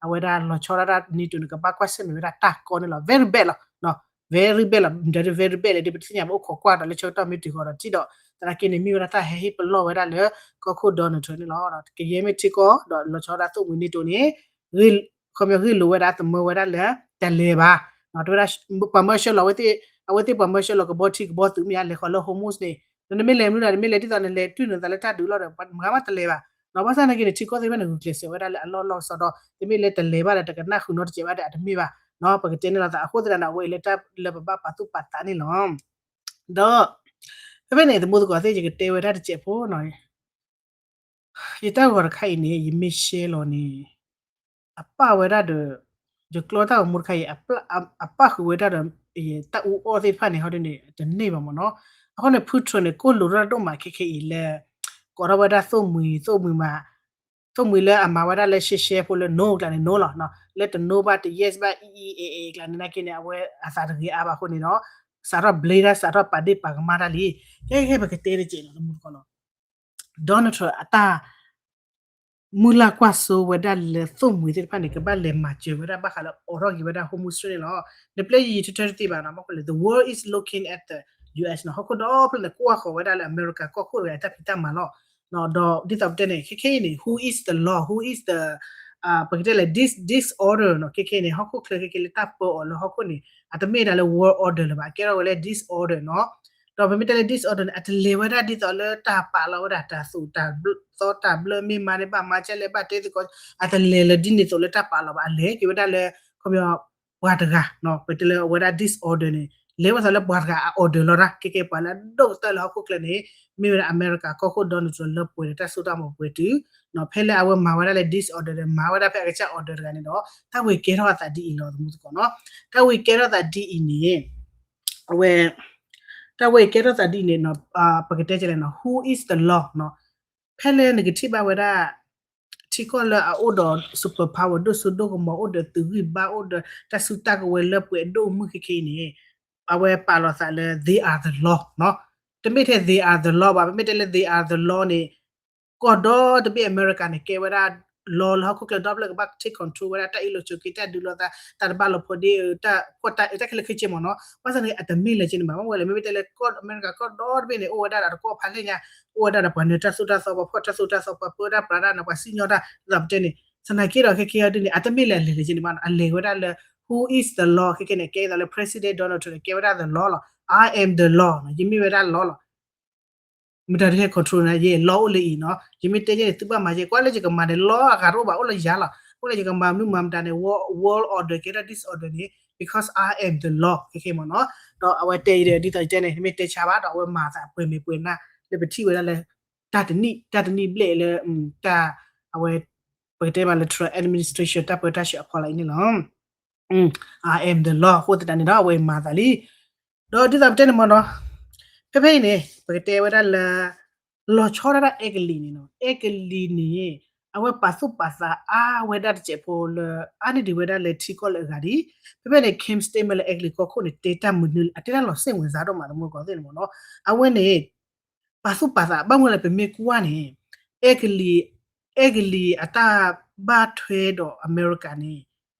အဝဲဒၣ်လီၤဆီဒၣ်တၢ် NATO န့ၣ် ကဘၣ်ကွၢ်ဆၢၣ်မဲာ်ဝဲဒၣ်တၢ်ကီန့ၣ်လီၤ. Very bad လီၤ. Very bad လီၤ. မတၤဒ် very bad လဲၣ်ဒီး ပတသ့ၣ်ညါဘၣ် အိၣ်ခိးကွၢ်ဒီးလၢဆၢကတီၢ်မ့ၢ်တုၤဃီၤဒီးထံၣ်ဒီး သနာ်က့န့ၣ် မ့ၢ်ဝဲဒၣ်တၢ်ဟဲဟ့ၣ်ပလီၢ်ဝဲဒၣ်လၢ ကီၢ်ခိၣ် Donald Trump န့ၣ်လီၤ. ကယဲၢ်မ့ၢ်ထံကီၢ်ဒီးလီၤဆီဒၣ်တၢ်သိၣ်မှံၤ NATO န့ၣ် ခီပညီဂ့ၢ်လိာ်ဝဲဒၣ် သမၢဝဲဒၣ်လၢ တလဲၤဘၣ်, တဲဝဲဒၣ် ပှၤမၢဆှၢလီၤ အဝဲသ့ၣ်ပှၤမၢဆှၢလီၤကဘီထံကဘီသုးမ့ၢ်ယါ လဲၤဃီၤလၢ Hormuz န့ၣ် နမ့ၢ်လဲၤမနုၤဒီး နမ့ၢ်လဲၤဒ်သိးနလဲၤတုၤနသးလၢတၢ်ဒုးလီၤဒီး မၤမးတလဲၤဘၣ်. ဘၣ်ဆၣ်သနာ်က့န့ၣ် ထံကီၢ်သ့ၣ်တဖၣ်န့ၣ် ဂုာ်ကျဲးစၢးဝဲဒၣ်လၢအလီၢ်လီၢ်ကစီဒီး တမ့ၢ်လၢတလဲၤဘၣ်ဒီး တကနၣ်ဃုာ်နီတစဲးဘၣ်ဒီး အတမ့ၢ်ဘၣ်, ပကတဲန့ၣ်လီၤသး အဃိသတးဒီး အဝဲအံၤလၢတၢ်လၢပဘၣ်ပာ်သူၣ်ပာ်သးန့ၣ်လီၤ. ဒီး ဖဲဖဲန့ၣ် သမူသကိးသ့ၣ် ယကတဲဝဲဒၣ်တစဲးဖိနီၤ ယတၢ်ဂီၤတခါအံၤန့ၣ် ယမ့ၢ်ရှဲလီၤန့ၣ် အပၣ်ဝဲဒၣ်ဒီး ယကျီတၢ်ဂီၤမူတခါအံၤ အပၣ်ဃုာ်ဝဲဒၣ်ဒီး တၢ်အူအီၣ်သ့ၣ်တဖၣ်န့ၣ် ဟီဒ်န့ၣ် တန့ၢ်ဘၣ်မ့ၢ်နီၤ. အဃိန့ၣ် Putin န့ၣ် ကိၢ်လိာ်တၢ်ဒိၣ်မးခဲခဲအံၤလၢ ကိးထီၣ်ဝဲဒၣ်သိၣ်မှံၤ သိၣ်မှံၤမး သိၣ်မှံၤလၢအမၤဝဲဒၣ်လၢရှဲရှဲဖိလၢ no ကျါန့ၣ် no လီၤ. လၢတ no ဘၣ်တ yes ဘၣ် အံအံအ့အ့ကျါန့ၣ် သနာ်က့န့ၣ် အဝဲအသးတဂ့ၤအါဘၣ်အဃိန့ၣ်ဒီး စးထီၣ်ဘျ့တၢ် စးထီၣ်ပာ်ဒ့ၣ်ပာ်ကမၣ်တၢ်လံ. ခဲခဲပကတဲတကဲးလီၤ သမူသကိးနီၤ Donald Trump အတၢ် မုၢ်လၢ်ကွၢ်စိဝဲဒၣ်လၢသိၣ်မှံၤသ့ၣ်တဖၣ်န့ၣ် ကဘၣ်လဲၤမၤစၢၤဝဲဒၣ်ဘၣ်ဃးလၢအိးထီၣ်က့ၤဝဲဒၣ် Hormuz Strait န့ၣ်လီၤ. နပျဲယံာ်ထၢထၢတသ့ဘၣ်နီၤ ဘၣ်ဃိလၢ the world is looking at the U S နီၤ ဟီၣ်ခိၣ်ဒီဖျၢၣ်န့ၣ် ကွၢ်ဃီၤဝဲဒၣ်လၢအမဲရကၤကီၢ်ခိၣ်တဂၤအတၢ်ဖံးတၢ်မၤလီၤ. ဒီးဒ်သိးပတဲန့ၣ် ခဲခဲအံၤန့ၣ် who is the law, who is the ပကတဲလဲၣ် this disorder နီၤ ခဲခဲအံၤန့ၣ် ဟီၣ်ခိၣ်ချၢခဲခဲလၢတၢ်ပၢအီၤလၢဟီၣ်ခိၣ်န့ၣ် အတမ့ၢ်ဒၣ်လၢ world order လၢၤဘၣ် အကဲထီၣ်ဝဲလၢ disorder နီၤ. ဒီးပမ့ၢ်တဲလၢ disorder န့ၣ် အတလဲၤဝဲဒၣ်ဒ်သိးလၢတၢ်ပာ်လီၤဝဲဒၣ်တၢ်သိၣ်တၢ်သီတၢ်ဘျၢ မ့ၢ်မၤန့ၢ်ဘၣ်မၤကဲလဲၣ်ဘၣ်တဲသကိး အတလဲၤလၢဒ်န့ၣ်သိးလၢတၢ်ပာ်လီၤဘၣ် အလဲၤက့ၤဝဲဒၣ်လၢ ခီပညီ ပှၤတဂၤ ပတဲလၢအဝဲဒၣ် disorder န့ၣ် လဲၤဝဲသိးလၢပှၤတဂၤအ order လီၤတၢ် ခဲကဲပှၤလၢအဒိၣ်ကတၢၢ်လၢဟီၣ်ခိၣ်ချၢန့ၣ် မ့ၢ်ဝဲဒၣ်အမဲရကၤကီၢ်ခိၣ် Donald Trump လၢပှဲၤဒီးတၢ်စိတၢ်ကမီၤပှဲၤတုၤ ဖဲလၢအဝဲမၤဝဲဒၣ်လၢ disorder ဒီး မၤဝဲဒၣ်ဖဲအကစၢ် order တဂၤန့ၣ်ဒီး တၢ်ဝံၤကဲထီၣ်အသးဒ်အံၤလီၤ သမူသကိးနီၤ. တၢ်ဝံၤကဲထီၣ်သးဒ်အံၤန့ၣ် အဝဲ တၢ်ဝံၤကဲထီၣ်သးဒ်အံၤန့ၣ် ပကတဲကလဲၣ်နီၤ who is the law နီၤ. ဖဲလၢနကထံၣ်ဘၣ်ဝဲဒၣ် ထံကီၢ်လၢအအိၣ်ဒီး superpower ဒိၣ်စိဒိၣ်ကမီၤ အိၣ်ဒီးသုးဂံၢ်ဘါ အိၣ်ဒီးတၢ်စုတၢ်ကဝဲၤလၢပှဲၤဒိၣ်မုၢ်ခဲခဲအံၤန့ၣ် အဝဲပာ်လီၤသးလၢ they are the law နီၤ. တမ့ၢ်ထဲ they are the law ဘၣ် ပမ့ၢ်တဲလၢ they are the law န့ၣ် ကီၢ်ဒီတဘ့ၣ်အမဲရကၤန့ၣ် ကဲဝဲဒၣ် law လၢဟီၣ်ခိၣ်ချၢဒီဖျၢၣ်ကဘၣ် take control ဝဲဒၣ် တၢ်အ့ၣ်လိာ်ဆိးက့ တၢ်ဒုးလိာ်သး တၢ်တဘၣ်လိာ်ဖိးဒ့ တၢ်ခိၣ်တၢ်အၢ တၢ်ခဲလၢာ်ခဲဆ့မ့ၢ်နီၤ. ဘၣ်ဆၣ်န့ၣ် အတမ့ၢ်လၢၤက့န့ၣ်ဘၣ် မ့ၢ်ဝဲလဲၣ် လၢကီၢ်အမဲရကၤကီၢ်ဒီတဘ့ၣ်န့ၣ် အိၣ်ဝဲဒၣ်ဒီးတကီၢ်ဖးလဲၢ်ညါ အိၣ်ဝဲဒၣ်ဒီးပှၤနၢၤတၢ်သိၣ်တၢ်သီ ပှၤဖီၣ်တၢ်သိၣ်တၢ်သီ ပှၤပၢတၢ်ပြးတၢ်န့ၣ် ပှၤစံၣ်ညီၣ်တၢ် ဒ်သိးပတဲန့ၣ် သနာ်က့ဒီးခဲခဲအံၤဒ်န့ၣ် အတမ့ၢ်လၢအလဲၤလၢၤက့န့ၣ်ဘၣ်နီၤ အလဲၤဝဲဒၣ်လၢ who is the law ခဲခဲန့ၣ် ကဲသိးလၢ president Donald Trump န့ၣ် ကဲဝဲဒၣ် the law လီၤ I am the law နီၤ ယမ့ၢ်ဝဲဒၣ် law လီၤ မတၤတဟဲ control နၤ ယဲ law အိၣ်လၢအံၤနီၤ ယမ့ၢ်တဲယဲန့ၣ် သုဘၣ်မၤယဲ ကွၢ်လၢယကမၤန့ၣ် law အဂၤတအိၣ်ဘၣ် အိၣ်လၢယၤလီၤ အိၣ်လၢယကမၤမနုၤမၤမတၤန့ၣ် world, world order ကဲထီၣ် disorder န့ၣ် because I am the law ခဲခဲမ့ၢ်နီၤ ဒီးအဝဲတဲအံၤဒီး ဒ်သိးယတဲန့ၣ် မ့ၢ်တဲဆါဘၣ်ဒီး အဝဲမၤသးပှဲၤမဲာ်ပှဲၤနၢ် လၢပထံၣ်ဝဲဒၣ်လၢ တၢ်တနံၣ် တၢ်တနံၣ်ဘျဲၣ်လၢ တၢ် အဝဲ ပကတဲမးလၢ Trump administration တၢ်ပၢတၢ်ဆှၢအဖီလာ်အံၤန့ၣ်လီၤ I am the law အဃိသတးန့ၣ်ဒီး အဝဲမၤသးလံ ဒီးဒ်သိးပတဲန့ၣ်မ့ၢ်နီၤ ဖဲဖဲအံၤန့ၣ် ပကတဲဝဲဒၣ်လၢ လီၤဆီဒၣ်တၢ်အဲကလံးန့ၣ်နီၤ အဲကလံးန့ၣ် အဝဲပာ်သူၣ်ပာ်သးအါဝဲဒၣ်တစဲးဖိလၢ အါန့ၢ်ဒံးဝဲဒၣ်လၢထံကီၢ်လၢအဂၤဒ် ဖဲဖဲန့ၣ် Kim Starmer လၢအဲကလံးကီၢ်ခိၣ်န့ၣ် တဲတၢ်မနုၤလဲၣ် အတဲတၢ်လီၤစ့ၣ်ဝင်စါဒိၣ်မး သမူသကိးသ့ၣ်န့ၣ်မ့ၢ်နီၤ အဝဲန့ၣ် ပာ်သူၣ်ပာ်သး ဘၣ်မနုၤလဲၣ် ပမ့ၢ်ကွၢ်န့ၣ် အဲကလံး အဲကလံးအတၢ်ဘၣ်ထွဲဒီးအမဲရကၤန့ၣ်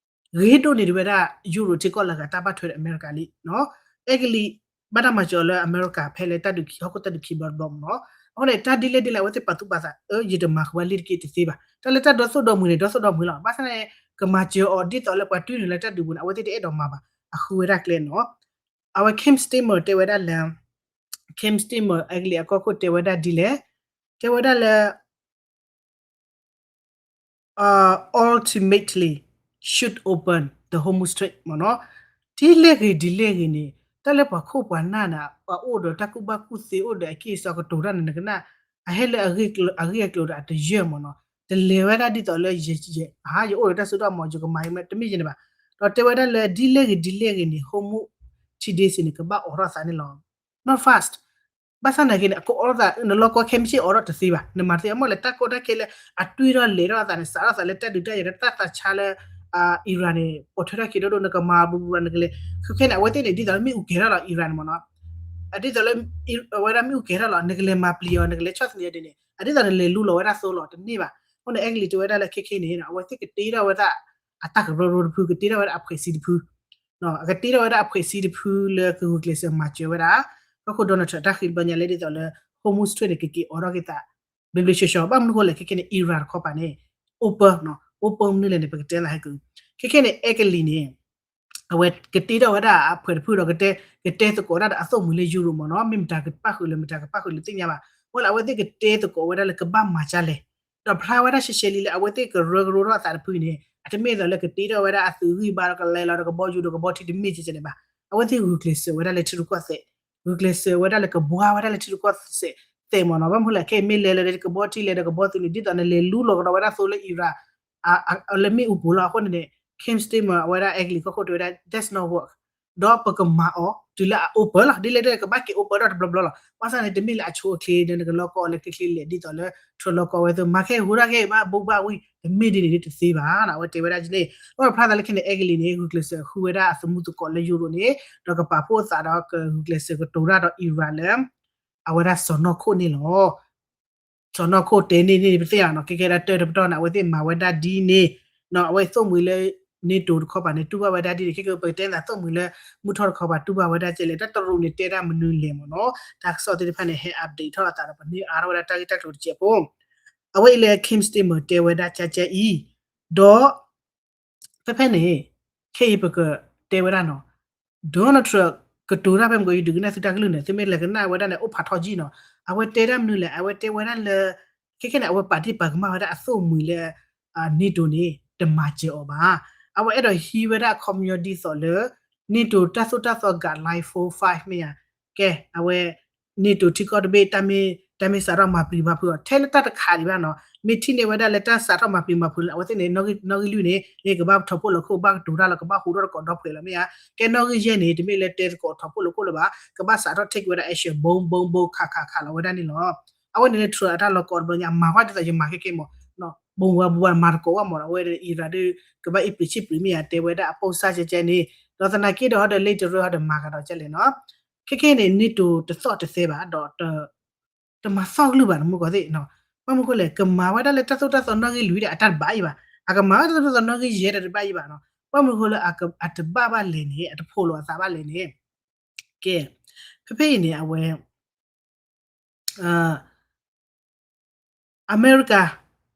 ဂ့ၤဒိၣ်န့ၢ်ဒံးဝဲဒၣ် ယူရိၤထံကီၢ်လၢအဂၤတၢ်ဘၣ်ထွဲဒီးအမဲရကၤလံ အဲကလံး ဘၣ်တၢ်မၤစၢၤအီၤလၢအမဲရကၤဖဲလၢတၢ်ဒုးခံ ဟီၣ်ခိၣ်တၢ်ဒုးခံဘျီတဘျီမ့ၢ်နီၤ အဃိန့ၣ် တၢ်ဒ်လဲၣ်ဒ်လဲၣ် အဝဲသ့ၣ်ပာ်သူၣ်ပာ်သး အၢ ယတမၤဃုာ်ဘၣ်လံတက့ၢ်တသ့ဘၣ် တၢ်လၢတၢ်ဒီသိၣ်ဒီမှံၤန့ၣ် ဒီသိၣ်ဒီမှံၤလီၤ ဘၣ်ဆၣ်န့ၣ် ကမၤစၢၤအီၤဒ်သိးလၢပှၤတွံၢ်နုာ်လၢတၢ်ဒုးပူၤန့ၣ် အဝဲသ့ၣ်တအဲၣ်ဒိးမၤဘၣ် အဃုဝဲဒၣ်ကျဲနီၤ အဝဲ Kim Starmer တဲဝဲဒၣ်လၢ Kim Starmer အဲကလံးအကီၢ်ခိၣ်တဲဝဲဒၣ်ဒ်လဲၣ် တဲဝဲဒၣ်လၢ ultimately should open the Hormuz Strait မ့ၢ်နီၤ ဒ်လဲၣ်ဂ့ၤဒ်လဲၣ်ဂ့ၤန့ၣ် တၢ်လၢပှၤခိၣ်ပှၤနၢ်န့ၣ် ပှၤအိၣ်ဒီးတၢ်ကူၣ်ဘၣ်ကူၣ်သ့အိၣ်ဒီးအက့ၢ်အစီကတိၤတၢ်န့ၣ် နကနၣ် အဟဲလၢအဂ့ၢ်အကျိၤဒီးအတယၢၢ်မ့ၢ်နီၤ, တလဲၤဝဲဒၣ်ဒ်သိးလၢယ ယ ယအိၣ်ဒီးတၢ်စိတၢ်ကမီၤ ယကမၤ တမ့ၢ်ယဲန့ၣ်ဘၣ်. ဒီးတဲဝဲဒၣ်လၢဒ်လဲၣ်ဂ့ၤဒ်လဲၣ်ဂ့ၤန့ၣ် Hormuz ထံဒ့စ့န့ၣ် ကဘၣ်အိးထီၣ်သးန့ၣ်လီၤ. Not fast. ဘၣ်ဆၣ်နာ်က့န့ၣ် အကအိးထီၣ်သး နလီၢ်ကီခဲမုၢ်ဆ့ၣ်အိးထီၣ်တသ့ဘၣ်, နမၤတသ့ အမ့ၢ်လၢတၢ်ကီတၢ်ခဲလၢ အတွံၢ်ထီၣ်လဲၤထီၣ်အသးန့ၣ် စးထီၣ်သးလၢတၢ်ဒုးတၢ်ယၤဒီးတၢ်သးဆါလၢ Iran န့ၣ် ပိာ်ထွဲထီၣ်က့ၤဒိၣ်ဒိၣ် နကမၤဘူးဘူး နကလဲၤ ခဲခဲန့ၣ် အဝဲသ့ၣ်န့ၣ် ဒ်သိးလၢမ့ၣ်အူကဲၤထီၣ်လီၤ Iran န့ၣ်မ့ၢ်နီၤ, ဒ်သိးလၢ အဝဲဒၣ်မ့ၣ်အူကဲၤထီၣ်လီၤ နကလဲၤမၤပျံၤအီၤ နကလဲၤဆီၣ်သနံးအီၤဒ်န့ၣ် အဒ်သိးနလဲၤလူလီၤဝဲဒၣ်သိလီၤ တန့ၢ်ဘၣ်. အဃိန့ၣ် အဲကလံးတဲဝဲဒၣ်လၢခဲခဲန့ၣ် အဝဲသ့ၣ်ကတ့ထီၣ်ဝဲဒၣ် အတၢ်ကရၢကရိတဖု ကတ့ထီၣ်ဝဲဒၣ်အဖှဲးစံတဖု အကတ့ထီၣ်ဝဲဒၣ်အဖှဲးစံတဖုလၢကဂုာ်ကျဲးစၢးမၤစၢၤဝဲဒၣ် ကီၢ်ခိၣ် Donald Trump တၢ်ဃ့တဘျီညါလၢဒ်သိးလၢ Hormuz Strait န့ၣ် ကက့ၤအိးထီၣ်က့ၤသး ဘျ့ဘျ့ဆှီဆှီ ဘၣ်မနုၤဃိလဲၣ် ခဲခဲန့ၣ် Iran တခီပၤန့ၣ် open နီၤ open မနုၤလဲၣ်န့ၣ် ပကတဲလၢဟဲက့ၤ ခဲခဲန့ၣ် အဲကလံးန့ၣ် အဝဲကတ့ထီၣ်ဝဲဒၣ်အဖှဲးတဖုဒီး ကတဲ ကတဲသကိးတၢ်ဒီးအသိၣ်မှံၤလၢယူရိးမ့ၢ်နီၤ, မ့ၢ်မတၤကပၣ်ဃုာ်လၢမတၤကပၣ်ဃုာ်လၢသ့ၣ်ညါဘၣ်. အဃိလၢအဝဲသ့ၣ်ကတဲသကိးဝဲဒၣ်လၢကဘၣ်မၤဒ်လဲၣ်, ဒီးဖျါဝဲဒၣ်ရှဲရှဲလံလၢအဝဲသ့ၣ်ကရၢကရိထီၣ်အသးတဖုန့ၣ် အတမ့ၢ်သိးလၢကတ့ထီၣ်ဝဲဒၣ်အသုးဂံၢ်ဘါဒီးကလဲၤလီၤဒီးကဘီယူၤဒီးကဘီထံတမ့ၢ်ကဲကဲန့ၣ်ဘၣ်. အဝဲသ့ၣ်ဂုာ်ကျဲးစၢးဝဲဒၣ်လၢထံရူၢ်ကီၢ်သဲး, ဂုာ်ကျဲးစၢးဝဲဒၣ်လၢကဘှါဝဲဒၣ်လၢထံရူၢ်ကီၢ်သဲးမ့ၢ်နီၤ, ဘၣ်မနုၤဃိလဲၣ် ခဲအံၤမ့ၢ်လဲၤလၢကဘီထံလဲၤဒီးကဘီသုးန့ၣ် ဒ်သိးနလဲၤလူလီၤကဒီးဝဲဒၣ်သိလၢ Iran လၢမ့ၣ်အူပူၤလီၤ. အဃိန့ၣ်န့ၣ် Keir Starmer အဝဲဒၣ်အဲကလံးကီၢ်ခိၣ်တဲဝဲဒၣ် that's not work ဒီးပကမၤအီၤတုၤလၢအ open လီၤ, ဒ်လဲၣ်ဒ်လဲၣ်ကဘၣ်က့ၤ open ဒီးတဘျီဘျီလီၤ. ဘၣ်ဆၣ်န့ၣ် တမ့ၢ်လၢအဆိအချ့ဒီးနကလီၤကီအီၤလၢချ့ချ့လဲၣ် ဒ်သိးလၢ Trump လီၤကီဝဲသိ မၤခဲအံၤဟူးထီၣ်ခဲအံၤဘၣ် ဘိးဘၣ်ဝံၤ တမ့ၢ်ဒ်န့ၣ်ဒ်တသ့ဘၣ်နီၤ. အဝဲတဲဝဲဒၣ်န့ၣ် အဝဲဖျါသးလၢခဲန့ၣ် အဲကလံးန့ၣ် ဂုာ်ကျဲးစၢးဃုဝဲဒၣ်အသမူသကိးလၢယူရိးန့ၣ် ဒီးကပာ်ဖှိၣ်သးဒီးကဂုာ်ကျဲးစၢးကတိၤတၢ်ဒီး Iran လၢ အဝဲဒၣ်စီၤနီၢ်ခိၣ်န့ၣ်လီၤ. စီၤနီၢ်ခိၣ်တဲန့ၣ်န့ၣ် ပသ့ၣ်ညါနီၤ ခဲခဲဒၣ်တၢၢ်တပတီၢ်န့ၣ် အဝဲသ့ၣ်မၤဝဲဒၣ်ဒ်န့ၣ် အဝဲသိၣ်မှံၤလၢ NATO တခီပၤန့ၣ် တူၢ်ဘၣ်ဝဲဒၣ်ဒ်န့ၣ် ခဲကပတဲသးသိၣ်မှံၤလၢ မုၢ်ထီၣ်တခီပၤတူၢ်ဘၣ်ဝဲဒၣ်ကဲလဲၣ် တၢ်တရူးန့ၣ်တဲဒၣ်မနုၤလဲၣ်မ့ၢ်နီၤ တၢ်ကစီၣ်သ့ၣ်တဖၣ်န့ၣ် ဟဲ update ထီၣ်အသးဒီး ပန့ၢ်အါထီၣ်ဝဲဒၣ်တၢ်ဂ့ၢ်တၢ်ကျိၤတစဲးဖိ အဝဲအံၤလၢ Keir Starmer တဲဝဲဒၣ်ကကဲအံၤ ဒီး ဖဲဖဲန့ၣ် ခဲအံၤပကတဲဝဲဒၣ်နီၤ Donald Trump ကတိၤတၢ်ဖဲမ့ၢ်ကီး ယဒုးကနၣ်သုတၢ်ကလုၢ်န့ၣ် သုမ့ၢ်လဲၤကနၣ်ဝဲဒၣ်န့ၣ် အိၣ်ဖးထီကံနီၤ အဝဲတဲဒၣ်မနုၤလဲၣ် အဝဲတဲဝဲဒၣ်လၢ ခဲခဲန့ၣ် အဝဲပာ်ဒ့ၣ်ပာ်ကမၣ်ဝဲဒၣ်အသိၣ်မှံၤလၢ NATO န့ၣ် တမၤစၢၤအီၤဘၣ်. အဝဲအဲၣ်ဒိးဟံးဝဲဒၣ်အခီပညီဒ်သိးလၢ NATO တၢ်သိၣ်တၢ်သီ guideline four five မ့ၢ်ဧါ ကဲ အဝဲ NATO ထံကီၢ်တဘ့ၣ် တၢ်မ့ၢ် တၢ်မ့ၢ်စးထီၣ်မၤပျံၤမၤဖုးအီၤ ထဲလၢတၢ်တခါဒံးဘၣ်နီၤ မ့ၢ်ထံၣ်န့ၢ်ဝဲဒၣ်လၢတၢ်စးထီၣ်မၤပျံၤမၤဖုးလၢ အဝဲသ့ၣ်န့ၣ် နီၣ်ဂံၢ်လွံၢ်န့ၣ် ကဘၣ်ထီၣ်ဖှိၣ်လီၤခိၣ် ဘၣ်ကတိၤတၢ်လီၤ ကဘၣ်ဟူးထီၣ်တကိးဒီဖှဲးလီၤ မ့ၢ်ဧါ ကဲနီၣ်ဂံၢ်ယဲၢ်န့ၣ် တမ့ၢ်လၢတဲသကိးထီၣ်ဖှိၣ်လီၤခိၣ်လၢၤဘၣ် ကဘၣ်စးထီၣ် take ဝဲဒၣ် action ဘိဘိဘိ ခးခးခးလီၤဝဲဒၣ်န့ၣ်လီၤ. အဝဲန့ၣ်လၢ Trump အတၢ်လီၤကီတဘျီညါ အမၤကွၢ်ဒ်သိးယမၤခဲကဲမး ဘိဝဲဘိဝဲမၤတကိးဝဲမး အဝဲ Iran ဒ် ကဘၣ်အံးပျံၤဆံၣ်ပျံၤမ့ၢ်ဧါ တဲဝဲဒၣ်အပိၢ်စၢ်ကဲကဲန့ၣ် ဒီးသနာ်က့ဒီးဟီဒီးလ့တရၢဟီဒီးမၤကဒီးကဲလဲၣ်နီၤ ခဲခဲန့ၣ် NATO တသီၣ်တသဲဘၣ်ဒီး တမၤသီၣ်ကလုၢ်ဘၣ် နမူကီၢ်သ့ၣ်နီၤ ဘၣ်မနုၤဃိလဲၣ် ကမၤဝဲဒၣ်လၢတၢ်သိၣ်တၢ်သီနီၣ်ဂံၢ်လွံၢ်ဒီး အတၢ်တဘၣ်အံၤဘၣ် အကမၤဝဲဒၣ်တၢ်သိၣ်တၢ်သီနီၣ်ဂံၢ်ယဲၢ်ဒီးတဘၣ်အံၤဘၣ်နီၤ ဘၣ်မနုၤဃိလၢအတဘၣ်ဘၣ်လဲၣ်န့ၣ် အတဖိးလိာ်အသးဘၣ်လဲၣ်န့ၣ် ကဲ ဖဲဖဲအံၤန့ၣ် အဝဲ အမဲရကၤ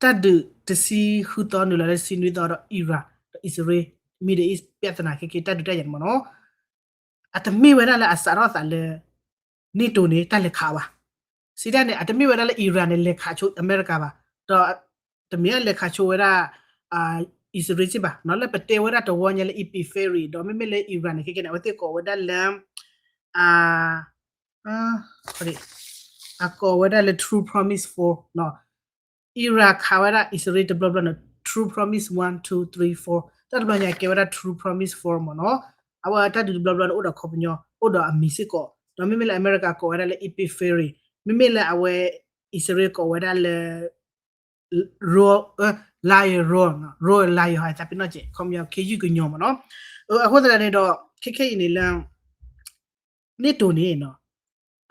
တၢ်ဒုးတဆံဃုသီနုာ်လီၤလၢတဆံနွံသီဒီး Iran ဒီးအံၣ်စရ့လး Middle East ပြဿနာ ခဲကဲ တၢ်ဒုးတၢ်ယၤန့ၣ်မ့ၢ်နီၤ အတမ့ၢ်ဝဲဒၣ်လၢအစးထီၣ်သးလၢ NATO န့ၣ် တၢ်လဲၤခးအီၤဘၣ်. စံးတၢ်န့ၣ် အတမ့ၢ်ဝဲဒၣ်လၢ Iran န့ၣ် လဲၤခးဆိအမဲရကၤဘၣ်, ဒီးတမ့ၢ်လဲၤခးဆိဝဲဒၣ် အံၣ်စရ့လးဘၣ်, လၢပတဲဝဲဒၣ်တဝီညါလၢ Epic Fury ဒီးမ့မ့ၢ်လၢ Iran န့ၣ် ခဲကဲန့ၣ် အဝဲသ့ၣ်ကိးဝဲဒၣ်လၢ အကိးဝဲဒၣ်လၢ True Promise Four နီၤ, Iran ခးဝဲဒၣ်အံၣ်စရ့လးတဘျီဘျီန့ၣ် True Promise one, two, three, four တၢ်တဘျီညါကဲဝဲဒၣ် True Promise Four မ့ၢ်နီၤ, အဝဲတၢ်ဒုးတဘျီဘျီန့ၣ် အိၣ်ဒီးခီပညီ အိၣ်ဒီးအမံၤစ့ၢ်ကီး, ဒီးမ့မ့ၢ်လၢအမဲရကၤကိးဝဲဒၣ်လၢ Epic Fury, မ့မ့ၢ်လၢအဝဲ အံၣ်စရ့လးကိးဝဲဒၣ်လၢ Royal Lion, Royal Lion ဟီသးပ့ၤနီၣ်ကဲ ခီပညီ ခ့ယုၢ်ကညီမ့ၢ်နီၤ, အဃိသတးန့ၣ်ဒီး ခဲခဲအံၤန့ၣ်လၢ NATO န့ၣ်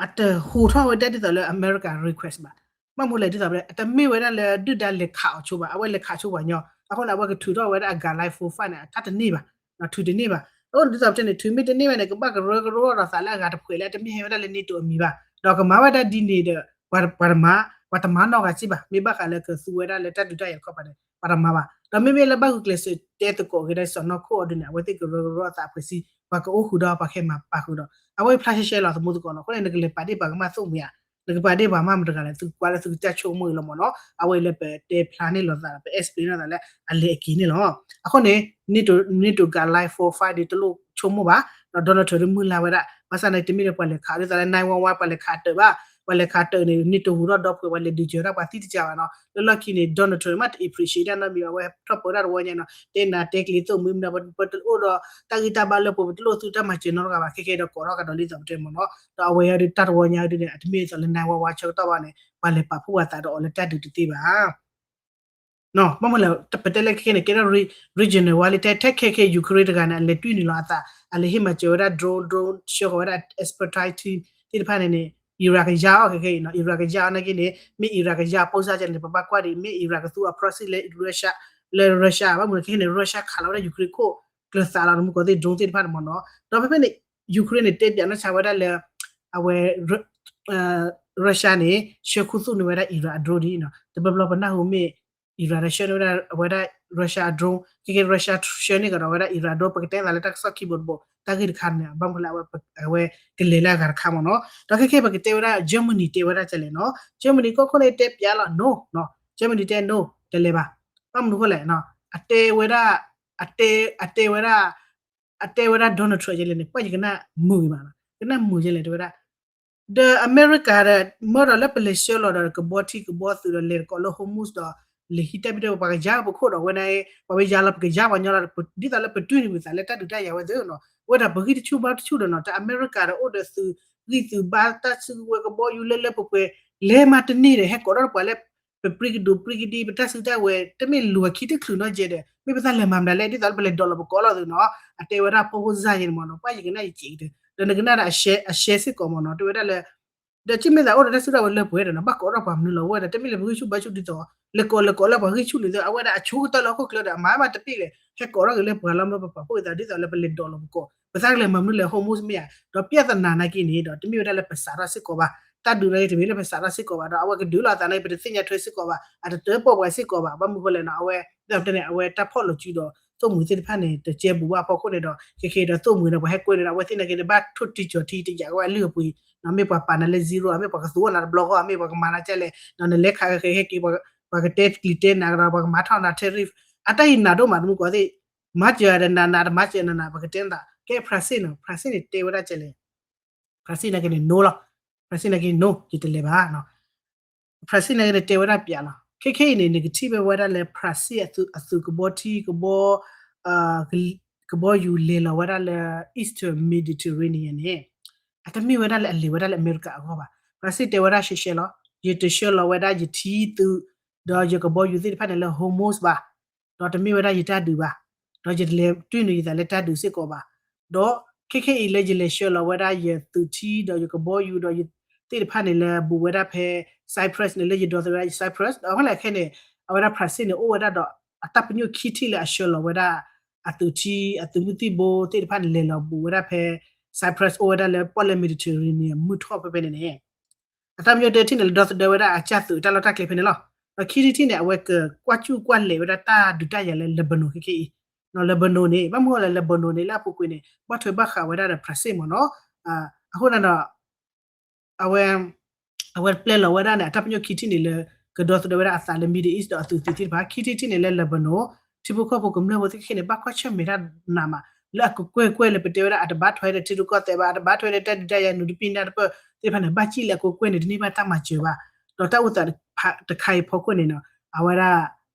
အတဟူးထီၣ်ဝဲဒၣ်ဒ်သိးလၢအမဲရကၤ request ဘၣ်, ဘၣ်မနုၤလဲၣ်ဒ်သိး အတမ့ၢ်ဝဲဒၣ်လၢဒုၣ်ဒါလဲၤခးအီၤဆိဘၣ်, အဝဲလဲၤခးဆိပှၤညီ, အဃိန့ၣ် အဝဲကထုးထီၣ်ဝဲဒၣ်အ guideline four five န့ၣ် အတၢ်တန့ၢ်ဘၣ်, ထုးတန့ၢ်ဘၣ်, အဃိန့ၣ်ဒ်သိးပတဲန့ၣ် ထုးမ့ၢ်တန့ၢ်ဘၣ်န့ၣ် ကဘၣ်ကရၢကရိဒီးသးလၢအဂၤတဖှဲးလၢအတမ့ၢ်ဟဲဝဲဒၣ်လၢ NATO အမံၤဘၣ်, ဒီးကမၤဝဲဒၣ်ဒ်န့ၣ်ဒီး ပှၤတမၤ, ပှၤတမၤနီၢ်ဂၤစ့ၢ်ဘၣ်, မ့ၢ်ဘၣ်ဃးလၢကသူဝဲဒၣ်လၢတၢ်ဒုးတၢ်ယၤတခီပၤန့ၣ် ပှၤတမၤဘၣ်, ဒီးမ့မ့ၢ်လၢဘၣ်ဂုာ်ကျဲးစၢးတဲသကိးက့ၤဒီးစီၤနီၢ်ခိၣ်အီၤဒုးန့ၣ် အဝဲသ့ၣ်ကရၢကရိအသးဖှဲးစံ ပှၤကအိၣ်ဃုာ်ဒီး ပှၤကဟဲမၤပာ်ဃုာ်ဒီး အဝဲဖျါရှဲရှဲလီၤ သမူသကိးနီၤ, အဃိန့ၣ် နကလဲၤပာ်ဒ့ၣ်ပာ်ကမၣ်သိၣ်မှံၤဧါ, နကပာ်ဒ့ၣ်ပာ်ကမၣ်မတၤတဂၤလဲၣ် သုကွၢ်လၢသုကစၢ်ဆိကမိၣ်အံၤလီၤမ့ၢ်နီၤ, အဝဲအံၤလၢပတဲဖျါန့ၢ်လိာ်သးဒီး ပ explain လိာ်သးလၢအလဲၤအက့ၤန့ၣ်လီၤ. အဃိန့ၣ် NATO, NATO guideline four five ဒ်တလိၣ်ဆိကမိၣ်ဘၣ်, ဒီး Donald Trump ဒ်မုၢ်လၢ်ဝဲဒၣ် ဘၣ်ဆၣ်န့ၣ် တမ့ၢ်လၢပှၤလဲၤခးဒ်သိးလၢ nine one one ပှၤလဲၤခးတၢာ်ဘၣ်, ပှၤလဲၤခးတၢၢ်န့ၣ် န့ၢ်တဟူထီၣ်ဒီပုၢ်ဝဲၢ် ပှၤလဲၤဒုးစၢၤတၢ်ပှၤသံတကးဘၣ်နီၤ. လၢလီၢ်ခံန့ၣ် Donald Trump မ့ၢ်တ appreciate တၢ်နီတမံၤဘၣ် အဝဲထီၣ်ပၢတၢ်တဝီညါနီၤ တဲနၤတဲကျိၤသိၣ်မှံၤမနုၤ ပတအိၣ်ဒီးတၢ်ဂံၢ်တၢ်ဘါလၢပှဲၤ ပတလိၣ်သုတၢ်မၤစၢၤနီတဂၤဘၣ် ခဲကဲဒီးကိးထီၣ်ကဒီးဒ်သိးပတဲမ့ၢ်နီၤ. ဒီးအဝဲဒၣ်တၢ်တဝီညါဒ်န့ၣ် အတမ့ၢ်ဒ်သိးလၢနဝါဝါဆၢကတီၢ်ဘၣ်န့ၣ် ပှၤလဲၤပာ်ဖှိၣ်ပှၤသးဒီးအီၤလၢတၢ်ဒုးတသ့ဘၣ် ဘၣ်မနုၤလဲၣ် ပတဲလၢခဲကဲန့ၣ် ကဲထီၣ် regional war လံ ထဲထဲခဲခဲ Ukraine တဂၤန့ၣ် အလဲၤတွံၣ်နုာ်လီၤအသး အလဲၤဟ့ၣ်မၤစၢၤဝဲဒၣ် drone drone ဆှၢဃီၤဝဲဒၣ် expertise သ့ၣ်တဖၣ်န့ၣ်န့ၣ် Iran ကယါအီၤခဲခဲအံၤနီၤ Iran ကယါအီၤနာ်က့န့ၣ် မ့ၢ် Iran ကယါအီၤ ပိၢ်စၢ်ကဲန့ၣ် ပဘၣ်ကွၢ်ဒံး မ့ၢ် Iran ကသူအ proxy လၢ Russia လၢ Russia ဘၣ်မနုၤလဲၣ်ခဲခဲန့ၣ် Russia ခးလီၤဝဲဒၣ် Ukraine ခိၣ်ကျၢၤသးလီၤ နမူကီၢ်သ့ၣ် drone သ့ၣ်တဖၣ်န့ၣ်မ့ၢ်နီၤ ဒီးဖဲဖဲန့ၣ် Ukraine န့ၣ် တဲပၠးနီၢ်ဆါဝဲဒၣ်လၢ အဝဲ Russia န့ၣ် ဆှၢခူသူၣ်န့ၢ်ဝဲဒၣ် Iran အ drone ဒ်နီၤ တဘျီဘျီပနၢ်ဟူမ့ၢ် Iran ဒီးဆှၢန့ၢ်ဝဲဒၣ် အဝဲဒၣ် Russia အ drone ခဲကဲ Russia ဆှၢန့ၢ်ကဒီးဝဲဒၣ် Iran drone ပကတဲသးလၢတၢ်ကစီၣ်ခံဘိတဘိ တၢ်ဂ့ၢ်တခါန့ၣ် ဘၣ်မနုၤလဲၣ် အဝဲကလဲၤလၢအဂၤတခါမ့ၢ်နီၤ ဒီးခဲခဲပကတဲဝဲဒၣ် Germany တဲဝဲဒၣ်ကလဲၣ်နီၤ Germany ကီၢ်ခိၣ်န့ၣ်တဲပၠးလီၤ no နီၤ Germany တဲ no တလဲၤဘၣ် ဘၣ်မနုၤဃိလဲၣ် အတဲဝဲဒၣ် အတဲ အတဲဝဲဒၣ် အတဲဝဲဒၣ် Donald Trump ကလဲၣ်န့ၣ် ပှၤယကနၣ်မုာ်ဂ့ၤမးနီၤ ကနၣ်မုာ်ကလဲၣ် တဲဝဲဒၣ် ဒီးအမဲရကၤဒီး မၢဒီးလၢပလဲၤဆှၢလီၤဒီးကဘီထံကဘီသုးဒီးလဲၤတကိးလၢ Hormuz ဒီး လဲၤဟံးတၢ်ဘံၣ်တၢ်ဘၢပှၤကယါပခိၣ်ဒီးဝဲဒၣ် ပှၤဝဲယါလီၤပကယါပှၤညီလီၤ ဒ်သိးလၢပတွံၢ်န့ၢ်ဝံသးလၢတၢ်ဒုးတၢ်ယၤဝဲသ့ၣ်နီၤ အဝဲဒၣ်ပဂံၢ်တဆူၣ်ဘါတဆူၣ်ဒီးနီၤ တၢ်အမဲရကၤဒီးအိၣ်ဒီးသုးဂံၢ်သုးဘါ တၢ်စုကဝဲၤကဘီယူၤလၢလၢပှဲၤပှဲၤ လဲၤမၤတန့ၢ်ဒီး ဟဲကိးထီၣ်ပှၤလၢ ပပြံကဒိၣ်ပြံကဒံ ပတၢ်စုတၢ်ဝဲၤ တမ့ၢ်လူၤအခံတချုးနီတကဲဒီး မ့ၢ်ပသးလဲၤမၤမနုၤလဲၣ် ဒ်သိးလၢပလဲၤဒိးလီၤပကိးလီၤသုးနီၤ အတဲဝဲဒၣ် ဖိဖိစၢ်ယဲန့ၣ်မ့ၢ်နီၤ ပှၤယကနၣ်ယက့ၤကတၢၢ် ဒီးနကနၣ်ဒီးအရှဲစ့ၢ်ကီးမ့ၢ်နီၤ တဲဝဲဒၣ်လၢ ဒီးကမ့ၢ်သးအိၣ်ဒီးတၢ်စုတၢ်ဝဲၤလၢပှဲၤဒီးနီၤ ဘၣ်ကိးထီၣ်ပှၤမနုၤလီၤဝဲဒီး တမ့ၢ်လၢပဂံၢ်ဆူၣ်ဘါဆူၣ်ဒ်သိး လဲၤကိးလဲၤကိးလၢပှၤဂံၢ်ဆူၣ်န့ၣ်သ့ၣ် အဝဲဒၣ်အဆိကတၢၢ်လၢဟီၣ်ခိၣ်ချၢဒီး အမၤမးတပ့ၢ်လဲၣ် ဟဲကိးထီၣ်က့ၤလၢပှၤလီၤမၢပပာ်ဖှိၣ်သး ဒ်သိးလၢပလဲၤဒိးလီၤပကိး ပသးကလဲၤမၤမနုၤလဲၣ် Hormuz မ့ၢ်ဧါ ဒီး ပြဿနာ နာ်က့န့ၣ်ဒီး တမ့ၢ်ဝဲဒၣ်လၢပစးထီၣ်စ့ၢ်ကီးဘၣ် တၢ်ဒုးနာ်က့တမ့ၢ်လၢပစးထီၣ်စ့ၢ်ကီးဘၣ် ဒီးအဝဲကဒုးလီၤအသးနာ်က့ ပတသ့ၣ်ညါထွဲစ့ၢ်ကီးဘၣ် အတတၢၢ်ပီၢ်ပှၤစ့ၢ်ကီးဘၣ် ဘၣ်မနုၤဃိလဲၣ်နီၤ အဝဲ ဒီးပတဲန့ၣ် အဝဲတၢ်ဖီၣ်လိာ်စုဒီး သိၣ်မှံၤသ့ၣ်တဖၣ်န့ၣ် တကဲဘူးဘၣ်အဖီခိၣ်န့ၣ်ဒီး ခဲခဲဒီးသိၣ်မှံၤဒီး ပှၤဟဲကွဲန့ၣ်ဒီး အဝဲသ့ၣ်နာ်က့န့ၣ် ဘၣ်ထိၣ်တံၢ်ကၠီၤထံတယာ်ကဝဲအလုၢ်အပှ့ၤ မ့ၢ်ပှၤပာ်နၤလၢ zero မ့ၢ်ပှၤကသူအီၤနၤတဘျီဃီ မ့ၢ်ပှၤကမၤနၤကလဲၣ် နလဲၤခးခဲခဲက့ၤ ပှၤကတဲကျံၤတဲနၤကဒီး ပှၤကမၤထီၣ်နၤ tariff အတၢ်အံၤနးဒိၣ်မး သမူကီၢ်သ့ၣ် မၤစၢၤဒီးနၤ နၤတမၤစၢၤနၤနၤ ပကတဲနၤ ကဲ France နီၤ France န့ၣ် တဲဝဲဒၣ်ကလဲၣ် France နာ်က့န့ၣ် no လီၤ France နာ်က့ no ယတလဲၤဘၣ်နီၤ France နာ်က့န့ၣ် တဲဝဲဒၣ်ပျးလီၤ ခဲခဲအံၤန့ၣ် နကထံၣ်ဘၣ်ဝဲဒၣ်လၢ France အသုးကဘီထံကဘီ ကဘီယူၤလဲၤလီၤဝဲဒၣ်လၢ Eastern Mediterranean န့ၣ် အတမ့ၢ်ဝဲဒၣ်လၢအလဲၤဝဲဒၣ်လၢအမဲရကၤအဂီၢ်ဘၣ် France တဲဝဲဒၣ်ရှဲရှဲလီၤ ယတဆှၢလီၤဝဲဒၣ်ယထံသုး ဒီးယကဘီယူၤသ့ၣ်တဖၣ်န့ၣ်လၢ Hormuz ဘၣ် ဒီးတမ့ၢ်ဝဲဒၣ်ယတၢ်ဒုးဘၣ် ဒီးယတလဲၤတွံၢ်န့ၢ်ယသးလၢတၢ်ဒုးစ့ၢ်ကီးဘၣ် ဒီးခဲခဲအံၤလၢယလဲၤဆှၢလီၤဝဲဒၣ်ယသုးထံ ဒီးယကဘီယူၤဒီးယသ့ၣ်တဖၣ်န့ၣ်လၢဘူးဝဲဒၣ်ဖဲ Cyprus န့ၣ် လၢယဒိးသဒၢဝဲဒၣ် Cyprus ဒီးအဝဲလဲၣ်ခဲန့ၣ် အဝဲဒၣ် France န့ၣ် အိၣ်ဝဲဒၣ်ဒီး အတၢ်ပညိၣ်ခံထံၣ်လၢအဆှၢလီၤဝဲဒၣ် အသုးထံ အသုးမုၢ်သံၣ်ဘိသ့ၣ်တဖၣ်န့ၣ် လဲၤလီၤဘူးဝဲဒၣ်ဖဲ Cyprus အိၣ်ဝဲဒၣ်လၢပီၣ်လဲၣ် Mediterranean မုၢ်ထီၣ်ဖဲဖဲန့ၣ်န့ၣ် အတၢ်ပညိၣ်တထံၣ်န့ၣ် လၢဒိးသဒၢဝဲဒၣ်အကစၢ်သုးတၢ်လီၢ်တၢ်ကျဲဖဲန့ၣ်လီၤ. ဒီးခံထံၣ်တထံၣ်န့ၣ် အဝဲကကွၢ်ကူၣ်ကွၢ်လဲၤဝဲဒၣ်တၢ်ဒုးတၢ်ယၤလၢ Lebanon ခဲခဲအံၤ Lebanon န့ၣ် ဘၣ်မနုၤလၢ Lebanon န့ၣ် လၢအပူၤကွံာ်န့ၣ် ဘၣ်ထွဲဘၣ်ဃးဝဲဒၣ်ဒီး France မ့ၢ်နီၤ အဃိန့ၣ်ဒီး အဝဲ အဝဲပျဲလီၤဝဲဒၣ်န့ၣ် အတၢ်ပညိၣ်ခံထံၣ်န့ၣ်လၢ ကဒိးသဒၢဝဲဒၣ်အသးလၢ Middle East ဒီးအသုးသ့ၣ်တဖၣ် ခံထံၣ်တထံၣ်န့ၣ်လၢ Lebanon ထံဖိကီၢ်ဖိကမျၢၢ်ဖိသ့ၣ်ခဲန့ၣ် ဘၣ်ကွၢ်ဆၢၣ်မဲာ်တၢ်နးမး လၢအကကွဲၢ်ကွဲၢ်လၢပတဲဝဲဒၣ် အတဘၣ်ထွဲဒီးထံရူၢ်ကီၢ်သဲးဘၣ် အတဘၣ်ထွဲဒီးတၢ်ဒုးတၢ်ယၤနုာ်တပံၢ်နၢ်တပၢၢ်သ့ၣ်တဖၣ်န့ၣ် ဘၣ်စံၣ်လၢအကကွဲၢ်န့ၣ် တန့ၢ်ဘၣ်တၢ်မၤစၢၤဘၣ် ဒီးတၢ်အိၣ်သးတခါအံၤဖီခိၣ်န့ၣ်နီၤ အဝဲဒၣ်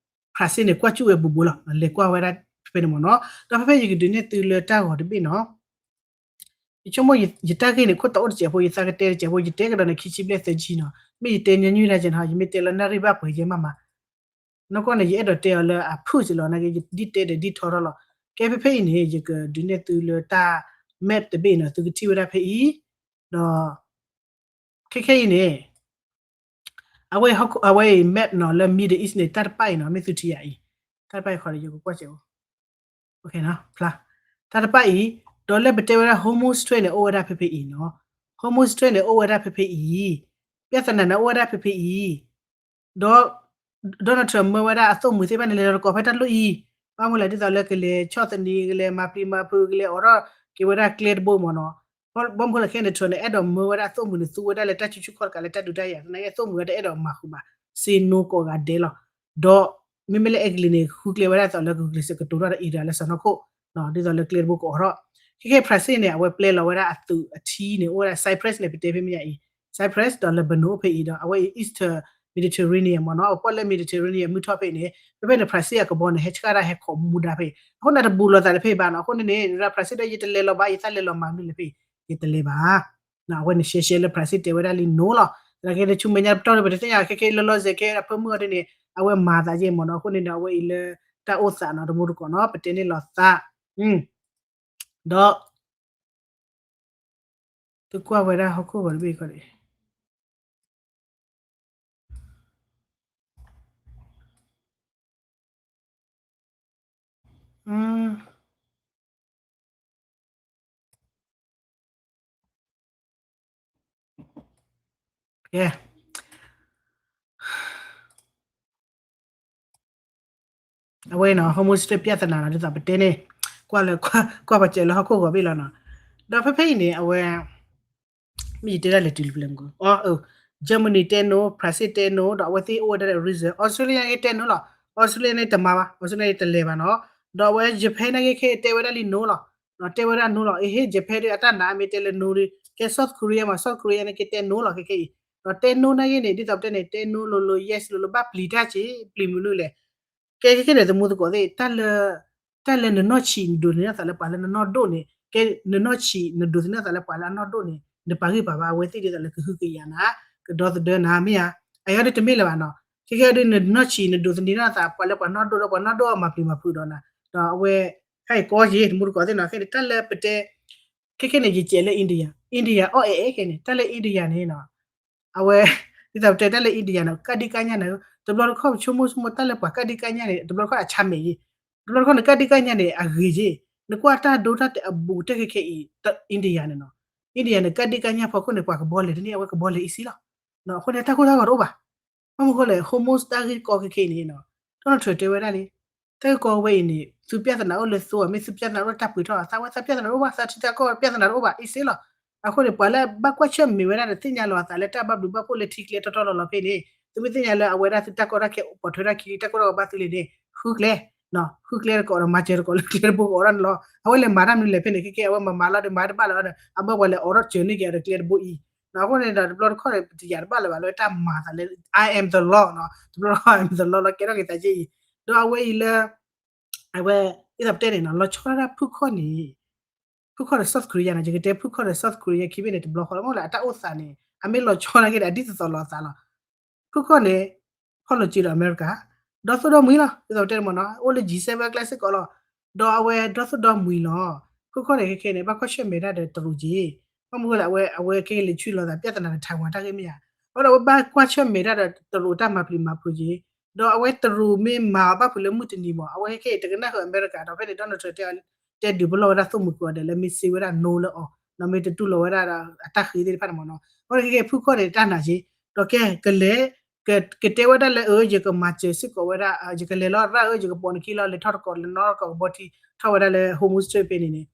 France န့ၣ် ကွၢ်ကူၣ်ဝဲဘူးဘူးလီၤ လဲၤကွၢ်ဝဲဒၣ်ဖဲဖဲန့ၣ်မ့ၢ်နီၤ ဒီးဖဲဖဲယကဒုးနဲၣ်သုလၢတၢ်ဂီၤတဘ့ၣ်နီၤ ယဆိကမိၣ်ယတၢ်ဂ့ၢ်န့ၣ် ခိၣ်သးအိၣ်တစဲးဖိ ယသးကတဲတစဲးဖိ ယတဲကဒီးန့ၣ်ခံဆံဘျဲၣ်သၢဆံနီၤ မ့ၢ်ယတဲညီနုၢ်ဒၣ်ကဲနီၤ ယမ့ၢ်တဲလီၤနၣ်ရံၣ်ဘၣ်ပှဲၤယဲမးမး နီၢ်ကီၢ်န့ၣ် ယအဲၣ်ဒိးတဲအီၤလၢအဖုၣ်စ့ၢ်လီၤ နာ်က့ ယဒ်တဲဒီးဒ်ထီထီၣ်လီၤ ကဲဖဲဖဲအံၤန့ၣ် ယကဒုးနဲၣ်သုလၢတၢ် map တဘ့ၣ်နီၤ သုကထံၣ်ဝဲဒၣ်ဖဲအံၤ ဒီး ခဲခဲအံၤန့ၣ် အဝဲ အဝဲအံၤ map နီၤ လၢ Middle East န့ၣ် တၢ်တပၣ်အံၤနီၤ မ့ၢ်သုထံယၤအံၤ တၢ်တပၣ်အံၤခီဒီး ယကကွၢ်စဲးဖိ ဖျါ တၢ်တပၣ်အံၤ ဒီးလၢပတဲဝဲဒၣ် Hormuz Strait န့ၣ် အိၣ်ဝဲဒၣ်ဖဲဖဲအံၤနီၤ Hormuz Strait န့ၣ် အိၣ်ဝဲဒၣ်ဖဲဖဲအံၤ ပြဿနာန့ၣ် အိၣ်ဝဲဒၣ်ဖဲဖဲအံၤ ဒီး Donald Trump မၢဝဲဒၣ်အသိၣ်မှံၤသ့ၣ်တဖၣ်န့ၣ် လဲၤလီၤတကိးဖဲတၢ်လီၢ်အံၤ ဘၣ်မနုၤလဲၣ် ဒ်သိးလၢကလဲၤဆီၣ်သနံး ကလဲၤမၤပျံၤမၤဖုး ကလဲၤအိးထီၣ်က့ၤဝဲဒၣ်ကျဲတဘိမ့ၢ်နီၤ ဘၣ်မနုၤလဲၣ်ခဲန့ၣ် Trump န့ၣ် အဲၣ်ဒိးမၢဝဲဒၣ်အသိၣ်မှံၤန့ၣ် သူဝဲဒၣ်လၢတၢ်ဆူၣ်ဆူၣ်ခီၣ်တကးလၢတၢ်ဒုးတၢ်ယၤ သနာ်က့အသိၣ်မှံၤဝဲတအဲၣ်ဒိးမၤဃုာ်ဘၣ် စ့နိကိးဂၤဒဲးလီၤ ဒီး မ့မ့ၢ်လၢအဲကလံးန့ၣ် ဃုကျဲဝဲဒၣ်သိးလၢကဂုာ်ကျဲးစၢးကတိၤထီၣ်ဒီး Iran လၢစီၢ်နီၤခိၣ် ဒ်သိးလၢကျဲတဘိကအိးထီၣ် ခဲခဲ France န့ၣ် အဝဲပျဲလီၤဝဲဒၣ်အသုးအထံန့ၣ် အိၣ်ဝဲဒၣ် Cyprus န့ၣ် ပတဲဖဲမ့ၢ်ယၤအံၤ Cyprus ဒီး Lebanon အိၣ်ဖဲအံၤဒီး အဝဲအံၤ Eastern Mediterranean မ့ၢ်နီၤ, အပီၣ်လဲၣ် Mediterranean မုၢ်ထီၣ်ဖဲအံၤန့ၣ် ဖဲဖဲန့ၣ် Prussia အကဘီန့ၣ် ဟဲဆှၣ်ဒၣ်ဟဲခိးမူဒါဖဲအံၤ, အဃိန့ၣ်တဘူးလိာ်သးတဖဲအံၤဘၣ်နီၤ. အဃိန့ၣ်န့ၣ် ရၢ Prussia ဒီး ယတလဲၤလီၤဘၣ်, ယသးလဲၤလီၤမၤမနုၤလဲၣ်ဖဲအံၤ, ယတလဲၤဘၣ်. အဝဲန့ၣ်ရှဲရှဲလၢ Prussia တဲဝဲဒၣ်လံ no လီၤ. သနာ်က့န့ၣ် ဆူမဲာ်ညါပတီၢ်ဒီး ပတသ့ၣ်ညါ ခဲခဲလၢလီၤစဲးခဲအဖၢမုၢ်အီၤဒ်န့ၣ် အဝဲမၤသးယဲၢ်မ့ၢ်နီၤ. အဃိန့ၣ်ဒီး အဝဲအံၤလၢတၢ်အိၣ်သးနီၤ တမူတကိးနီၤ ပတဲန့ၢ်လီၤသး ဒီး သုကွၢ်ဝဲဒၣ်ဟီၣ်ခိၣ်ဂီၤတဘ့ၣ်ခီဒံး ကဲ အဝဲနီၤ Hormuz Strait ပြဿနာနီၤ ဒ်သိးပတဲန့ၣ် ကွၢ်လၢ ကွၢ်ပှၤစၢၤလၢဟီၣ်ခိၣ်ဂီၤဘ့ၣ်လီၤနီၤ. ဒီးဖဲဖဲအံၤန့ၣ် အဝဲ မ့ၢ်ယတဲဒၣ်လဲၤတုၤလၢပျဲမုၢ် Germany တဲ no, France တဲ no ဒီးအဝဲသ့ၣ်အိၣ်ဝဲဒၣ်လၢ reason, Australia နာ်က့တဲ no လီၤ. Australia န့ၣ်တမၤဘၣ်, Australia န့ၣ်တလဲၤဘၣ်နီၤ. ဒီးအဝဲ Japan နာ်က့ခဲအံၤတဲဝဲဒၣ်လံ no လီၤ. တဲဝဲဒၣ် no လီၤ. အဟ့ၣ် Japan ဒ်အတၢ်နာ်မ့ၢ်တဲလၢ no ဒ် ကဲ South Korea မး South Korea နာ်က့တဲ no လီၤ ခဲခဲအံၤ. ဒီးတဲ no နာ်က့န့ၣ် ဒ်သိးပတဲန့ၣ် တဲ no လိၤလိၤ yes လိၤလိၤ ဘၣ်ပျံၤတၢ်က့ၤ ပျံၤမနုၤလဲၣ်. ကဲခဲခဲန့ၣ် သမူသကိးသ့ၣ် တၢ်လၢနနီၢ်ဆံးနဒိးသန့ၤအသးလၢပှၤလၢနနီၢ်ဒိၣ်န့ၣ် ကဲနနီၢ်ဆံးနဒိးသန့ၤအသးလၢပှၤလၢအနီၢ်ဒိၣ်န့ၣ် နပာ်ဂံၢ်ပာ်ဘါ အဝဲသ့ၣ်ဒ်သိးလၢကဟုကယာ်နၤ ကဒီသဒၢနၤ မ့ၢ်ဧါ. အအံၤဒ်တမ့ၢ်လၢၤဘၣ်နီၤ. ခဲခဲဒ်နနီၢ်ဆံးနဒိးသန့ၤအသး ပှၤလၢပှၤနီၢ်ဒိၣ်ဒီးပှၤနီၢ်ဒိၣ်အမၤပျံၤမၤဖုးဒီးနၤ ဒီးအဝဲ ခဲအံၤကီက့ၤ သမူသကိးသ့ၣ်နီၤ ခဲန့ၣ် တၢ်လၢပတဲ ခဲခဲန့ၣ် ယကဲးလၢ India, India အီၣ်အဲၣ်အဲၣ်ခဲန့ၣ် တၢ်လၢ India န့ၣ်နီၤ အဝဲ ဒ်သိးပတဲတၢ်လၢ India န့ၣ် ကးဒံကးညါန့ၣ် တဘျီတခီၣ်ပဆိကမိၣ်ဆိကမိၣ်တၢ်လၢပှၤကးဒံကးညါန့ၣ် တဘျီတခီၣ်အဆါမဲာ်ယ့ၣ်, တဘျီတခီၣ်န့ၣ် ကးဒံကးညါန့ၣ် အဂ့ၤယ့ၣ်, နကွၢ်တၢ်ဒိတၢ်တဲာ်အဘူးကတၢၢ်ခဲခဲအံၤ India န့ၣ်နီၤ, India န့ၣ် ကးဒံကးညါဖီခိၣ်န့ၣ် ပှၤကဘီလဲၤတန့ၢ် အဝဲကဘီလဲၤ easy လီၤ. အဃိန့ၣ် တၢ်ကိၢ်တၢ်ဂီၤတအိၣ်ဘၣ်. ဘၣ်မနုၤဃိလဲၣ် Hormuz တၢ်ဂ့ၢ်ကီခဲခဲအံၤန့ၣ်နီၤ Donald Trump တဲဝဲဒၣ်လံ တၢ်ဂ့ၢ်ကီဝဲအံၤန့ၣ် သုပြဿနာအိၣ်လၢသိဧါ မ့ၢ်သုပြဿနာအိၣ်လၢတၢ်ပှ့ၤထီၣ် သးဝဲသးပြဿနာတအိၣ်ဘၣ် သးထံသးကီၢ်ပြဿနာတအိၣ်ဘၣ် easy လီၤ. အဃိန့ၣ် ပှၤလၢဘၣ်ကွၢ်ဆၢၣ်မဲာ်ဝဲဒၣ်ဒီးသ့ၣ်ညါလီၤအသးလၢတၢ်ဘၣ်ဘျုးဘၣ်ဖှိၣ်လၢထံကျဲတီတီလီၤလီၤဖဲန့ၣ် သုမ့ၢ်သ့ၣ်ညါလၢအဝဲဒၣ်သုတၢ်ကီတၢ်ခဲ အိၣ်ပိာ်ထွဲထီၣ်ခံလံ တၢ်ကီတၢ်ခဲဘၣ်သုလံန့ၣ် ဃုကျဲ ဃုကျဲတကိးဒီး မၤစၢၤတကိးလၢကျဲတဘိကအိးထီၣ်န့ၣ်လီၤ. အဝဲလဲၤမၤတၢ်မနုၤလဲၣ်ဖဲန့ၣ် ခဲကဲအဝဲမၤမၤလီၤဒီးမၤတဘၣ်လၢၤဒီး အဘၣ်ပှၤလဲၤအိးထီၣ်စၢၤန့ၢ်က့ၤအီၤဒီးကျဲတဘိအံၤ အဃိန့ၣ်ဒီး တဘျီတခီၣ်န့ၣ် ပတယာ်တဘၣ်လၢၤဘၣ်လၢတၢ်မၤသးလၢ I am the law နီၤ တဘျီတခီၣ် I am the law လီၤ ကဲထီၣ်က့ၤသးက့အံၤ ဒီးအဝဲအံၤလၢ အဝဲ ဒ်သိးပတဲန့ၣ်နီၤ လီၤဆီဒၣ်တၢ်ဖုၣ်ခီၣ်န့ၣ် ဖုၣ်ခီၣ်ဒီး South Korea န့ၣ် ယကတဲဖုၣ်ခီၣ်ဒီး South Korea ခံဘ့ၣ်န့ၣ် တဘျီဃီလီၤ မ့ၢ်လၢအတၢ်အိၣ်သးန့ၣ် အမ့ၢ်လီၤဆီနာ်က့ဒီး အဒ်သိးသိးလီၤအသးလီၤ. ဖုၣ်ခီၣ်န့ၣ် ဖီၣ်လိာ်စုဒီးအမဲရကၤ ဒီသိၣ်ဒီမှံၤလီၤ ဒ်သိးပတဲန့ၣ်မ့ၢ်နီၤ အိၣ်လၢ G seven ကျဲစ့ၢ်ကီးလီၤ. ဒီးအဝဲဒီသိၣ်ဒီမှံၤလီၤ. ဖုၣ်ခီၣ်န့ၣ် ခဲခဲန့ၣ် ဘၣ်ကွၢ်ဆၢၣ်မဲာ်တၢ်ဒီးတရူးက့ၤ ဘၣ်မနုၤဃိလဲၣ် အဝဲ အဝဲက့ၤလဲၤဆူလီၤသး ပြဿနာဒီး Taiwan တၢ်ဂ့ၢ်မ့ၢ်ဧါ. အဃိဒီးအဝဲဘၣ်ကွၢ်ဆၢၣ်မဲာ်တၢ်ဒီးတရူးတၢ်မၤပျံၤမၤဖုးက့ၤ ဒီးအဝဲတရူးမ့ၢ်မၤအီၤဘၣ်ဖုးလၢမုၢ်တနံၤမ့ၢ် အဝဲခဲခဲအံၤတကနၣ်ဃုာ်အမဲရကၤဒီး ဖဲန့ၣ် Donald Trump တဲ တဲဒုးပလီၢ်ဝဲဒၣ်သိၣ်မှံၤကိးဂၤဒဲးလၢမ့ၢ်စ့ဝဲဒၣ် no လၢအီၤ ဒီးမ့ၢ်တတူၢ်လိာ်ဝဲဒၣ်အတၢ်ဃ့သ့ၣ်တဖၣ်န့ၣ်မ့ၢ်နီၤ. အဃိဒီးခဲခဲအံၤဖုၣ်ခီၣ်န့ၣ် တၢ်နာ်က့ၤ ဒီးကဲ ကလဲၤ ကတဲဝဲဒၣ်လၢအၢ ယကမၤစၢၤစ့ၢ်ကီးဝဲဒၣ် ယကလဲၤလီၤရၢ်အၢ ယကပိာ်နခံလီၤ လဲၤထီၣ်တကိးလဲၤနီတကိးကဘီထံ ထီၣ်ဝဲဒၣ်လၢ Hormuz Strait ဖဲန့ၣ်န့ၣ်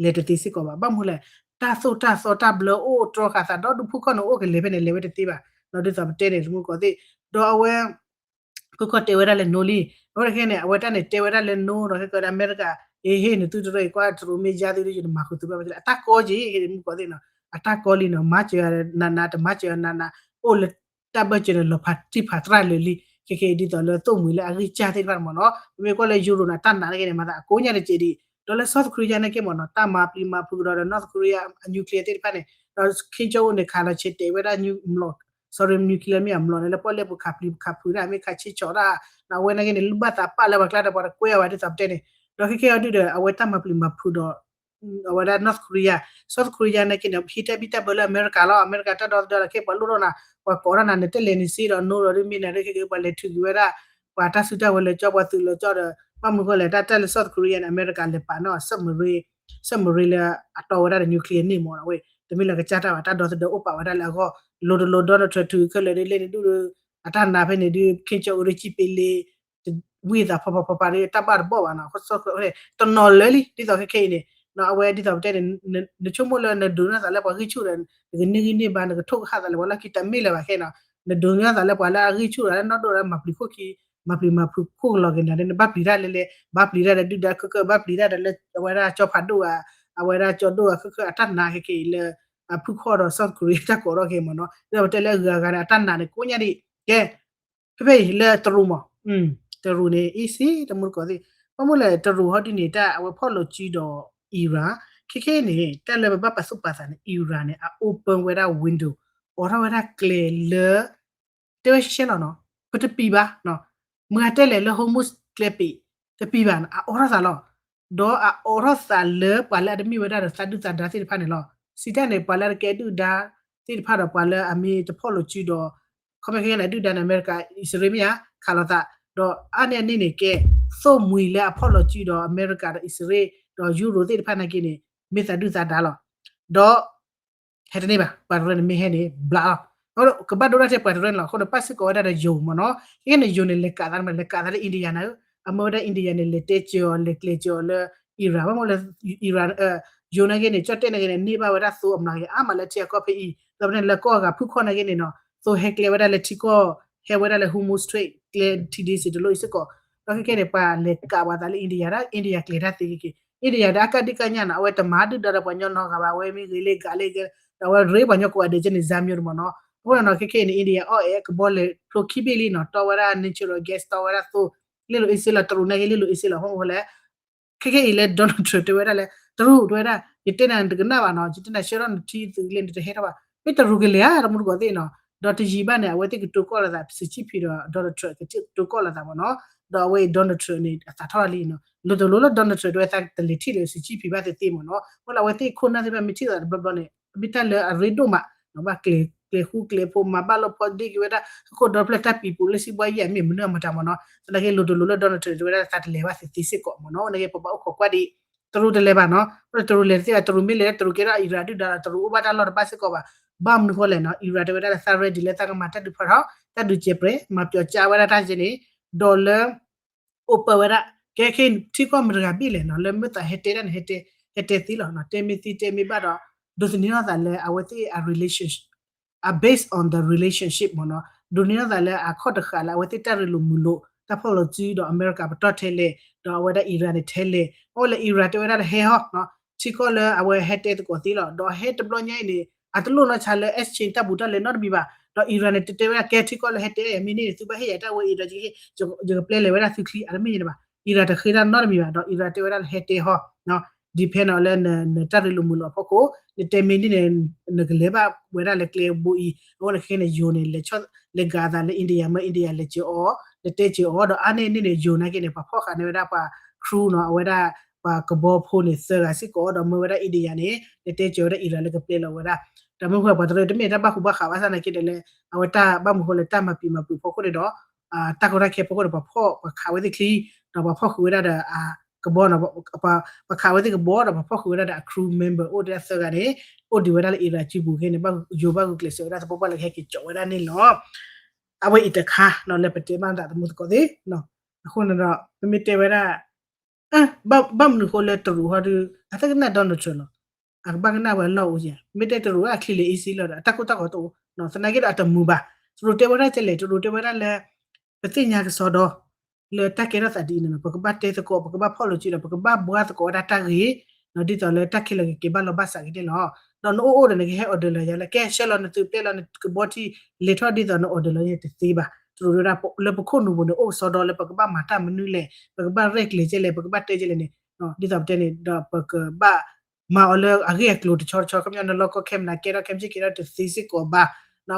လဲၤတသ့စ့ၢ်ကီးဘၣ် ဘၣ်မနုၤလဲၣ် တၢ်သိၣ်တၢ်သီတၢ်ဘျၢအိၣ်တြီဃာ်သးဒီးဒုး ဖုၣ်ခီၣ်န့ၣ်အိၣ်ကလဲၤဖဲန့ၣ် လဲၤဝဲတသ့ဘၣ် ဒီးဒ်သိးပတဲန့ၣ် သမူသကိးသ့ၣ် ဒီးအဝဲ ဖုၣ်ခီၣ်တဲဝဲဒၣ်လၢ no လံ အဝဲတခဲန့ၣ် အဝဲတၢ်န့ၣ်တဲဝဲဒၣ်လၢ no ဒီးခဲကဒီးအမဲရကၤ အ့ဟ့ၣ် နသုတရၢအံၤ ကွၢ်တရူးမ့ၢ်ယါသုဒီး ယတမၤဃုာ်သုဘၣ် အတၢ်ကီက့ၤ သမူသကိးသ့ၣ်နီၤ အတၢ်ကီလံနီၤ မၤစၢၤနးနး တမၤစၢၤနးနး အိၣ်လၢတၢ်ဘၢၣ်စၢၤန့ၣ် လီၤဖးတံၢ်ဖးသရၣ်လၢာ်လံ ခဲခဲအံၤ ဒ်သိးလၢသိၣ်မှံၤလၢအဂံၢ်စၢ်သ့ၣ်တဖၣ်န့ၣ်မ့ၢ်နီၤ ပမ့ၢ်ကွၢ်လၢ Europe န့ၣ် တၢ်နာ်န့ၣ်က့န့ၣ် မၤသးအကိးညါတကဲးဒံး ဒီးလၢ South Korea န့ၣ်က့မ့ၢ်နီၤ တၢ်မၤပျံၤမၤဖုးကဒီးဒီး North Korea အ nuclear သ့ၣ်တဖၣ်န့ၣ် ဒီး Kim Jong Un န့ၣ် ခးလီၤဆဲးတဲာ်ဝဲဒၣ် sorry nuclear မ့ၢ်အမျိာ်န့ၣ် လၢပီၣ်လဲၣ်ပူၤခးပျံၤခးဖုးတၢ် မ့ၢ်ခးဆ့ဆီးတၢ် အဝဲန့ၣ်က့န့ၣ် လူၢ်ဘၣ်သးပာ်လၢပှၤကျါဒီး ပှၤတကွဲအီၤဘၣ်ဒ်သိးပတဲန့ၣ် ဒီးခဲခဲအံၤဒုးဒီး အဝဲတၢ်မၤပျံၤမၤဖုးဒီး အဝဲဒၣ် North Korea South Korea န့ၣ်က့န့ၣ် ဟံးတၢ်ဘံၣ်တၢ်ဘၢလၢအမဲရကၤလီၤ အမဲရကၤတၢ်ဒီသဒၢလီၤ ခဲပှၤလိၣ်ထီၣ်နၤ ပှၤကိးထီၣ်နၤ နတလဲၤန့ၣ်စ့ဒီး no ဒီးဒ်မ့ၢ်နၤဒ်ခဲက့ၤ ပှၤလဲၤထုးက့ၤဝဲဒၣ် ပှၤတၢ်စုတၢ်ဝဲၤလၢာ်ကၠီ ပှၤသုးလၢာ်ကၠီဒီး ဘၣ်မနုၤဃိလဲၣ် တၢ်တဲလၢ South Korea န့ၣ် အမဲရကၤလဲၤပာ်နီၣ် submarine လၢအတီဝဲဒၣ်ဒီး nuclear န့ၣ်မ့ၢ်နီၤဝဲ တမ့ၢ်လၢကစၢ်တၢ်ဘၣ် တၢ်ဒီသဒၢအိၣ်ပာ်ဝဲဒၣ်လၢအဂီၢ် လိၤတလိၤဒီး Donald Trump ထုးခဲလၢာ်ဒ်လဲၣ်န့ၣ်ဒုး အတၢ်နာ်ဖဲန့ၣ်ဒုး Kim Jong Un ဒုး ကံၣ်ပ့လ့ ဝံသးဖီဖီဖီဖီဒီး တၢ်ဘၣ်တဘီၣ်ဘၣ်နီၤ တနီၤလၢာ်လံ ဒ်သိးခဲခဲအံၤန့ၣ် အဝဲဒ်သိးပတဲန့ၣ် နဆိကမိၣ်လၢနဒိးန့ၢ်သးလၢပှၤဂံၢ်ဆူၣ်ဒီး နကန့ၢ်ဂံၢ်န့ၢ်ဘါ နကထိၣ်ကဟၣ်သးလၢပှၤလၢခံတမ့ၢ်လၢၤဘၣ်ခဲနီၤ နဒိးန့ၢ်သးလၢပှၤလၢအဂံၢ်ဆူၣ်ဒီးလၢနီၢ်ဒိၣ်ဒီးမၤပျံၤခိၣ်ခံ မၤပျံၤမၤဖုးခိၣ်ကလီၤက့ၤနၤဒီး နဘၣ်ပျံၤတၢ်လၢလဲၣ် ဘၣ်ပျံၤတၢ်ဒီးဒုၣ်ဒါခဲခဲ ဘၣ်ပျံၤတၢ်ဒီးလၢအဝဲဒၣ်ကၠီဖးဒိၣ်ဧါ အဝဲဒၣ်ကၠီဒိၣ်ဧါခဲခဲ အတၢ်နာ်ခဲခဲအံၤလၢ အဖုခီၣ်ဒီး South Korea တၢ်ကိးထီၣ်က့ၤမ့ၢ်နီၤ, ဒီးပတဲလၢအဂၤဂၤန့ၣ် အတၢ်နာ်န့ၣ် ကိးညါဒံး, ကဲ ဖဲဖဲအံၤလၢတရူးမ့ၢ်, တရူးန့ၣ် easy တမူတကိးသ့ၣ်, ဘၣ်မနုၤလဲၣ် တရူးဟီဒ်န့ၣ် တၢ်အဝဲဖီၣ်လိာ်စုဒီး Iran, ခဲခဲအံၤန့ၣ် တၢ်လၢပဘၣ်ပာ်သူၣ်ပာ်သးန့ၣ် Iran န့ၣ် အ open ဝဲဒၣ် window, အိးထီၣ်ဝဲဒၣ်ကျဲလၢ တဲဝဲရှဲရှဲလီၤနီၤ, ပတပံးဘၣ်, မုၢ်ဂၤတဲလဲၣ်လၢ Hormuz ကျဲပံး, တပံးဘၣ်, အအိးထီၣ်သးလီၤ. ဒီးအအိးထီၣ်သးလၢပှၤလၢအတမ့ၢ်ဝဲဒၣ်ဒီးသးဒုၣ်သးဒါသ့ၣ်တဖၣ်န့ၣ်လီၤ. စံးတၢ်န့ၣ် ပှၤလၢအတကဲဒုၣ်ဒါသ့ၣ်တဖၣ်ဒီး ပှၤလၢအမ့ၢ်တဖီၣ်လိာ်စုဒီး ခီဖျိခဲခဲန့ၣ် ဒုၣ်ဒါန့ၣ် အမဲရကၤ အံၣ်စရ့လးမ့ၢ်ဧါ ခးလိာ်သး, ဒီးအါန့ၢ်အန့ၣ်န့ၣ် ကဲ သိၣ်မှံၤလၢအဖီၣ်လိာ်စုဒီးအမဲရကၤဒီးအံၣ်စရ့လး ဒီးယူရိသ့ၣ်တဖၣ်နာ်က့န့ၣ် မ့ၢ်သးဒုၣ်သးဒါလီၤ. ဒီး ဟဲတန့ၢ်ဘၣ်, ပှၤတရၢန့ၣ်မ့ၢ်ဟဲန့ၣ် ဘျးလီၤ. အဃိကဘၣ်ဒိဒၣ်ထဲပှၤတရၢန့ၣ်လီၤ. အဃိန့ၣ် ပၣ်စ့ၢ်ကီးဝဲဒၣ်ဒီးယိၤမ့ၢ်နီၤ, ခဲခဲန့ၣ် ယိၤန့ၣ် လဲၤကးသးမး လဲၤကးသးလၢ India န့ၣ်, အမၢဝဲဒၣ် India န့ၣ် လဲၤတဲစၢၤအီၤ လဲၤကျဲၤစၢၤအီၤလၢ Iran, ဘၣ်မနုၤလဲၣ် Iran, ယိၤနာ်က့န့ၣ် ကၠီၣ်တဲၣ်နာ်က့န့ၣ် န့ၢ်ဘၣ်ဝဲဒၣ်သိအမျးက့ၤ အါမးလၢထံအကီၢ်ဖဲအံၤ, ဒီးဖဲန့ၣ်လၢကီၢ်အဂၤဖုၣ်ခီၣ်နာ်က့န့ၣ်နီၤ သိဟဲကျဲဝဲဒၣ်လၢထံကီၢ်, ဟဲဝဲဒၣ်လၢ Hormuz Strait ကျဲထံဒ့စံးတလိၣ်အံၤစ့ၢ်ကီး, ဒီးခဲခဲန့ၣ် ပှၤလဲၤကးပှၤသးလၢ India ဒီး India ကျဲၤတၢ်သ့က့ၤက့ၤ, India ဒီးအကါဒံကါညါနီၤ အဝဲတမၤဒုၣ်ဒါဒီးပှၤကညီနီတဂၤဘၣ်, အဝဲမ့ၢ်ဂ့ၤလၢဂၤလၢဂၤ, ဒီးအဝဲရ့ပှၤကညီကိးဂၤဒဲးကဲန့ၣ် ဇါမျိုး တမ့ၢ်နီၤ, အဃိန့ၣ်နီၤ ခဲခဲအံၤန့ၣ် India အီၣ်အဲၣ်ကဘီလဲၤဖျိခံဘ့ၣ်လံနီၤ, တီဝဲဒၣ် natural gas တီဝဲဒၣ်သိ, လ့ၣ်လိာ်အ့စ့လီၤ တရူးနာ်က့လ့ၣ်လိာ်အ့စ့လီၤ အဃိလဲၣ် ခဲခဲအံၤလၢ Donald Trump တဲဝဲဒၣ်လၢ တရူးတဲဝဲဒၣ် ယတဲနၤတကနၣ်ဘၣ်နီၤ, ယတဲနၤဆှၢထီၣ်နထံသုးလ့ၣ်န့ၣ်တဟဲထီၣ်ဘၣ်, မ့ၢ်တရူးကလဲၤဧါ တမူတကိးသ့ၣ်နီၤ, ဒီးတယံာ်ဘၣ်န့ၣ် အဝဲသ့ၣ်ကတိၤကီၢ်လိာ်သး Xi Jinping ဒီး Donald Trump ကတိၤကီၢ်လိာ်သးမ့ၢ်နီၤ, ဒီးအဝဲအံၤ Donald Trump န့ၣ် အသးထီၣ်လံနီၤ, လိၤတလိၤလၢ Donald Trump တဲဝဲသးတလဲၤထံၣ်လၢ Xi Jinping ဘၣ်သ့ၣ်သ့ၣ်မ့ၢ်နီၤ, အဃိလၢအဝဲသ့ၣ်ခိၣ်နၢ်သ့ၣ်တဖၣ်မ့ၢ်ထံၣ်လိာ်သးတဘျီဘျီန့ၣ် မ့ၢ်တၢ်လၢအရ့ဒိၣ်မး, ဘၣ်ကျဲၤဃူကျဲၤဖိး မၤဘၣ်လိာ်ဖိးဒ့က့ၤဝဲဒၣ် ဟီၣ်ခိၣ်ဒီဖျၢၣ်တၢ်ပံၤပူၤလၢစံးဘှါယဲၢ်မ့ၢ်မနုၤအမတၤမ့ၢ်နီၤ, သနာ်က့လိၤတလိၤလၢ Donald Trump တဲဝဲဒၣ်သးတလဲၤဘၣ်သ့ၣ်သ့ၣ်စ့ၢ်ကီးမ့ၢ်နီၤ, သနာ်က့ပဘၣ်အိၣ်ခိးကွၢ်ဒံး တရူးတလဲၤဘၣ်နီၤ, တရူးလဲၤတသ့ဘၣ်, တရူးမ့ၢ်လဲၤ တရူးကဲထီၣ်အံၤရၤဒုၣ်ဒါလီၤ, တရူးအိၣ်ဘၣ်တၢ်လီၢ်တဘၣ်စ့ၢ်ကီးဘၣ်, ဘၣ်မနုၤဃိလဲၣ်နီၤ, အံၤရၤတဲဝဲဒၣ်လၢသး ready လၢသးကမၤတၢ်ဒုးဖးထီ, တၢ်ဒုးစဲးပြဲး မၤပျီကၠါဝဲဒၣ်တၢ်ကဲန့ၣ်, ဒီးလၢ open ဝဲဒၣ်, ကဲခဲထံကီၢ်မတၤတဂၤဘ့ၣ်လဲၣ်နီၤ, လၢမ့ၢ်သးဟဲတဲတၢ်န့ၣ် ဟဲတဲသ့လီၤ, တဲမ့ၢ်သ့တဲမ့ၢ်ဘၣ်ဒီး ဒိးသန့ၤထီၣ်သးလၢအဝဲသ့ၣ်အ relationship, အ based on the relationship မ့ၢ်နီၤ, ဒိးန့ၢ်ထီၣ်သးလၢအခီၣ်တဃာ်လၢအဝဲသ့ၣ်တၢ်ရ့လိာ်မုာ်လိာ် တၢ်ဖီၣ်လိာ်စုဒီးအမဲရကၤပတီၢ်ထဲလဲၣ်, ဒီးအဝဲဒၣ် Iran န့ၣ်ထဲလဲၣ်, အဝဲလၢ Iran တဲဝဲဒၣ်လၢဟဲဟီ, ထံကီၢ်လၢအဝဲဟဲတဲသကိးသ့လီၤ, ဒီးဟဲတဘျီညါအံၤန့ၣ် အတလိၣ်နီၢ်ဆါလၢ exchange တၢ်ဘူးတၢ်လဲနီတမံၤဘၣ်, ဒီး Iran န့ၣ် တတဲဝဲဒၣ်ကဲထံကီၢ်လၢဟဲတဲမ့ၢ်န့ၣ် သုဘၣ်ဟ့ၣ်ယၤတၢ်ဝဲအံၤဒီး ယကပျဲလဲၤဝဲဒၣ်သုချံ အတမ့ၢ်န့ၣ်ဘၣ်, Iran တဃ့တၢ်နီတမံၤဘၣ်, ဒီး Iran တဲဝဲဒၣ်လၢဟဲတဲဟီ depend on လၢနတၢ်ရ့လိာ်မုာ်လိာ်အဖီခိၣ်, နတဲမ့ၢ်န့ၣ်န့ၣ် နကလဲၤဘၣ်ဝဲဒၣ်လၢကျဲဘိအံၤ, အဃိန့ၣ်ခဲခဲန့ၣ် ယိၤန့ၣ် လဲၤဆီၣ်လဲၤကၤအသးလၢ India မၢ India လဲၤစၢၤအီၤ, လဲၤတဲစၢၤအီၤ, ဒီးအါန့ၢ်န့ၣ်န့ၣ် ယိၤနာ်က့န့ၣ် ပှၤဖီၣ်ဃာ်န့ၢ်ဝဲဒၣ်ပှၤ crew နီၤ, အဝဲဒၣ် ပှၤကဘီဖိန့ၣ် သၢဂၤစ့ၢ်ကီး ဒီးမၢဝဲဒၣ် India န့ၣ် လဲၤတဲစၢၤဝဲဒၣ် Iran လၢကပျဲလီၤဝဲဒၣ်, ဒီးမ့ၢ်ဝဲပှၤတရၢတမ့ၢ်တၢ်ဘၣ်ဃူဘၣ်ဃးဘၣ်ဆၣ်နာ်က့ဒီးလၢ အဝဲတၢ်ဘၣ်မနုၤဃိလၢတၢ်မၤပျံၤမၤပူၤဖီခိၣ်န့ၣ်ဒီး တၢ်ကီတၢ်ခဲဖီခိၣ်န့ၣ် ပှၤဖီၣ်ပှၤခးဝဲသ့ၣ်ချံ, ဒီးပှၤဖီၣ်ဃုာ်ဝဲဒၣ်ဒီး ကဘီနီၤ, ပှၤခးဝဲသ့ၣ်ကဘီဒီးပှၤဖီၣ်ဃုာ်ဝဲဒၣ်ဒီးအ crew member အိၣ်ဒၣ်သၢဂၤန့ၣ် အိၣ်ဒံးဝဲဒၣ်လၢ Iran စုပူၤခဲန့ၣ် ယိၤဘၣ်ဂုာ်ကျဲးစၢးဝဲဒၣ်သပှၢ်ပှၢ်လၢကဟဲက့ၤကၠီးဝဲဒၣ်န့ၣ်လီၤ. အဝဲအံၤတခါနီၤ လၢပတဲဘၣ်သးသမူသကိးသ့ၣ်, အဃိန့ၣ်ဒီး ပမ့ၢ်တဲဝဲဒၣ် ဘၣ်မနုၤဃိလၢတရူးဟီဒီး အသ့ၣ်ကနၣ် Donald Trump လီၤ, အကဘၣ်ကနၣ်ဝဲအလီၢ်အိၣ်ဧါ, မ့ၢ်တဲတရူးဝဲအချံလၢ easy လီၤဒီး အတၢ်ကိၢ်တၢ်ဂီၤတအိၣ်, သနာ်က့ဒီးအတမုာ်ဘၣ်, တရူးတဲဝဲဒၣ်ကလဲၣ်, တရူးတဲဝဲဒၣ်လၢ ပသ့ၣ်ညါကစီဒီ လၢတၢ်ကဲထီၣ်သးဒ်အံၤန့ၣ်နီၤ ပကဘၣ်တဲသကိး ပကဘၣ်ဖီၣ်လိာ်စုဒီး ပကဘၣ်ဘှါသကိးဝဲဒၣ်တၢ်ဂ့ၤ, ဒ်သိးလၢတၢ်ခဲလၢာ်ကက့ၤဘၣ်လီၤဘၣ်စးက့ၤန့ၣ်လီၤ. ဒီးနအိၣ်အိၣ်ဒီးနကဟဲ order လီၤယၤလၢ ကဲဆှၢလီၤနသုးပျဲလီၤနကဘီထံ လဲၤထီၣ်ဒ်သိးန order လီၤန့ၣ်တသ့ဘၣ်. တရူးတဲဝဲဒၣ်လၢပခိၣ်နူာ်ပူၤန့ၣ် အိၣ်ကစီဒီလၢပကဘၣ်မၤတၢ်မနုၤလဲၣ်, ပကဘၣ်ရဲၣ်ကျဲၤကဲလဲၣ်, ပကဘၣ်တဲကဲလဲၣ်န့ၣ်, ဒ်သိးပတဲန့ၣ်ဒီးပကဘၣ် မၤအီၤလၢအဂ့ၢ်အကျိၤတဆီတဆီ ခီပညီနလီၢ်ကီၢ်ခဲမနၤကဲထီၣ်ခဲမုၢ်ဆ့ၣ်ကဲထီၣ်တသ့စ့ၢ်ကီးဘၣ်.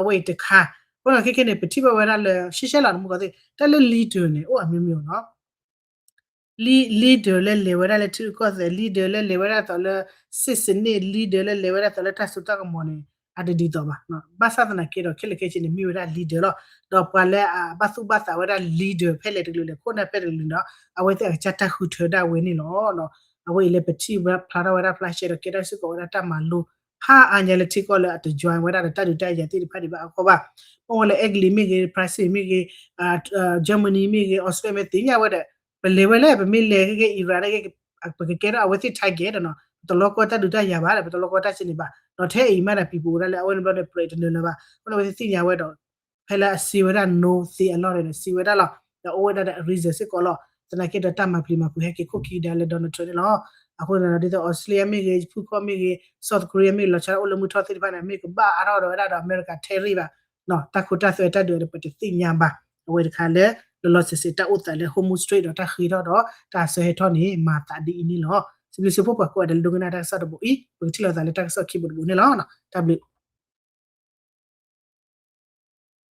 အဝဲအံၤတခါ, အဃိန့ၣ်ခဲခဲန့ၣ် ပထံၣ်ဘၣ်ဝဲဒၣ်လၢ ရှဲရှဲလီၤတမူကီၢ်သ့ၣ် တၢ်လၢ leader န့ၣ် အိၣ်အမျိုးမျိုးနီၤ leader လၢလဲၤဝဲဒၣ်လၢထံရူၢ်ကီၢ်သဲး, leader လၢလဲၤဝဲဒၣ်သိးလၢ စစ်စနစ်, leader လၢလဲၤဝဲဒၣ်သိးလၢတၢ်စိတၢ်ကမီၤန့ၣ် အတဒ်သိးဘၣ်. ဘၣ်ဆၣ်သနာ်က့ဒီး ခဲလၢာ်ခဲဆ့န့ၣ် မ့ၢ်ဝဲဒၣ် leader လီၤ. ဒီးပှၤလၢအဘၣ်သူၣ်ဘၣ်သးဝဲဒၣ် leader ဖဲလဲၣ်တကလုာ်လဲၣ်, ခိၣ်နၢ်ဖဲလဲၣ်တကလုာ်န့ၣ်ဒီး အဝဲသ့ၣ်အကစၢ်တၢ်ဃုထၢဒၣ်ဝဲန့ၣ်လီၤ. အဝဲအံၤလၢပထံၣ်ဖျါထီၣ်ဝဲဒၣ်ဖျါရှဲဒီး ကဲထီၣ်စ့ၢ်ကီးဝဲဒၣ်တၢ်မၤလိ ဖးအါညါလၢထံကီၢ်လၢအတ join ဝဲဒၣ်ဒီးတၢ်ဒုးတၢ်ယၤသ့ၣ်တဖၣ်ဒံးဘၣ်အဂီၢ်ဘၣ်. မ့ၢ်ဝဲလၢ Italy မ့ၢ်ဂ့ၤ, France မ့ၢ်ဂ့ၤ, Germany မ့ၢ်ဂ့ၤ, Australia မ့ၢ်သ့ၣ်ညါဝဲဒီး ပလဲၤဝဲလဲၣ်, ပမ့ၢ်လဲၤဂ့ၤဂ့ၤ Iran ဂ့ၤဂ့ၤ ပကကဲထီၣ်အဝဲသ့ၣ် target ဒီးနီၤ, ပတလီၤကီတၢ်ဒုးတၢ်ယၤဘၣ်ဒီး ပတလီၤကီတၢ်စ့န့ၣ်ဘၣ်. ဒီးထဲအံၤမးဒီး people ဒၣ်လၢအဝဲန့ၣ်ဘျီဒီး ပြဲးတနၢၤလၢၤဘၣ်. အဃိန့ၣ် အဝဲသ့ၣ်သ့ၣ်ညါဝဲဒီး ဖဲလၢအစံးဝဲဒၣ် no သ့အလီၢ်န့ၣ်ဒီး စံးဝဲဒၣ်လီၤ. ဒီးအိၣ်ဝဲဒၣ်ဒီး reason စ့ၢ်ကီးလီၤ. သနာ်က့ဒီးတၢ်မၤပျံၤမၤဖုးဟဲက့ၤခိၣ်ခံကဒါလၢ Donald Trump န့ၣ်လီၤ. အဃိန့ၣ်ဒီး ဒ်သိး Australia မ့ၢ်ဂ့ၤ, Japan မ့ၢ်ဂ့ၤ, South Korea မ့ၢ်ဂ့ၤ, လီၤဆီဒၣ်တၢ်အိၣ်လၢမုၢ်ထီၣ်သ့ၣ်တဖၣ်န့ၣ် မ့ၢ်ကဘၣ်အါထီၣ်ဒီးဝဲဒၣ်ဒီး America tariff ဘၣ်, တၢ်ခိတၢ်သွဲတၢ်ဒုးဒီး ပတသ့ၣ်ညါဘၣ်. အဝဲတခါလၢ လီၤလီၤဆဲးဆဲးတၢ်အိၣ်သးလၢ Hormuz Strait ဒီးတၢ်ဃ့ထီၣ်ဒီးတၢ်ဆၢဟဲထီၣ်န့ၣ် မၤသးဒ်အံၤန့ၣ်လီၤ. စံးဘျုးစံးဖှိၣ်ပှၤကိးဂၤဒဲးလၢဒိကနၣ်တၢ်ကစီၣ်တဘိအံၤ, ပကထံၣ်လိာ်သးလၢတၢ်ကစီၣ်ခံဘိတဘိန့ၣ်လီၤ. တၢ်ဘျုး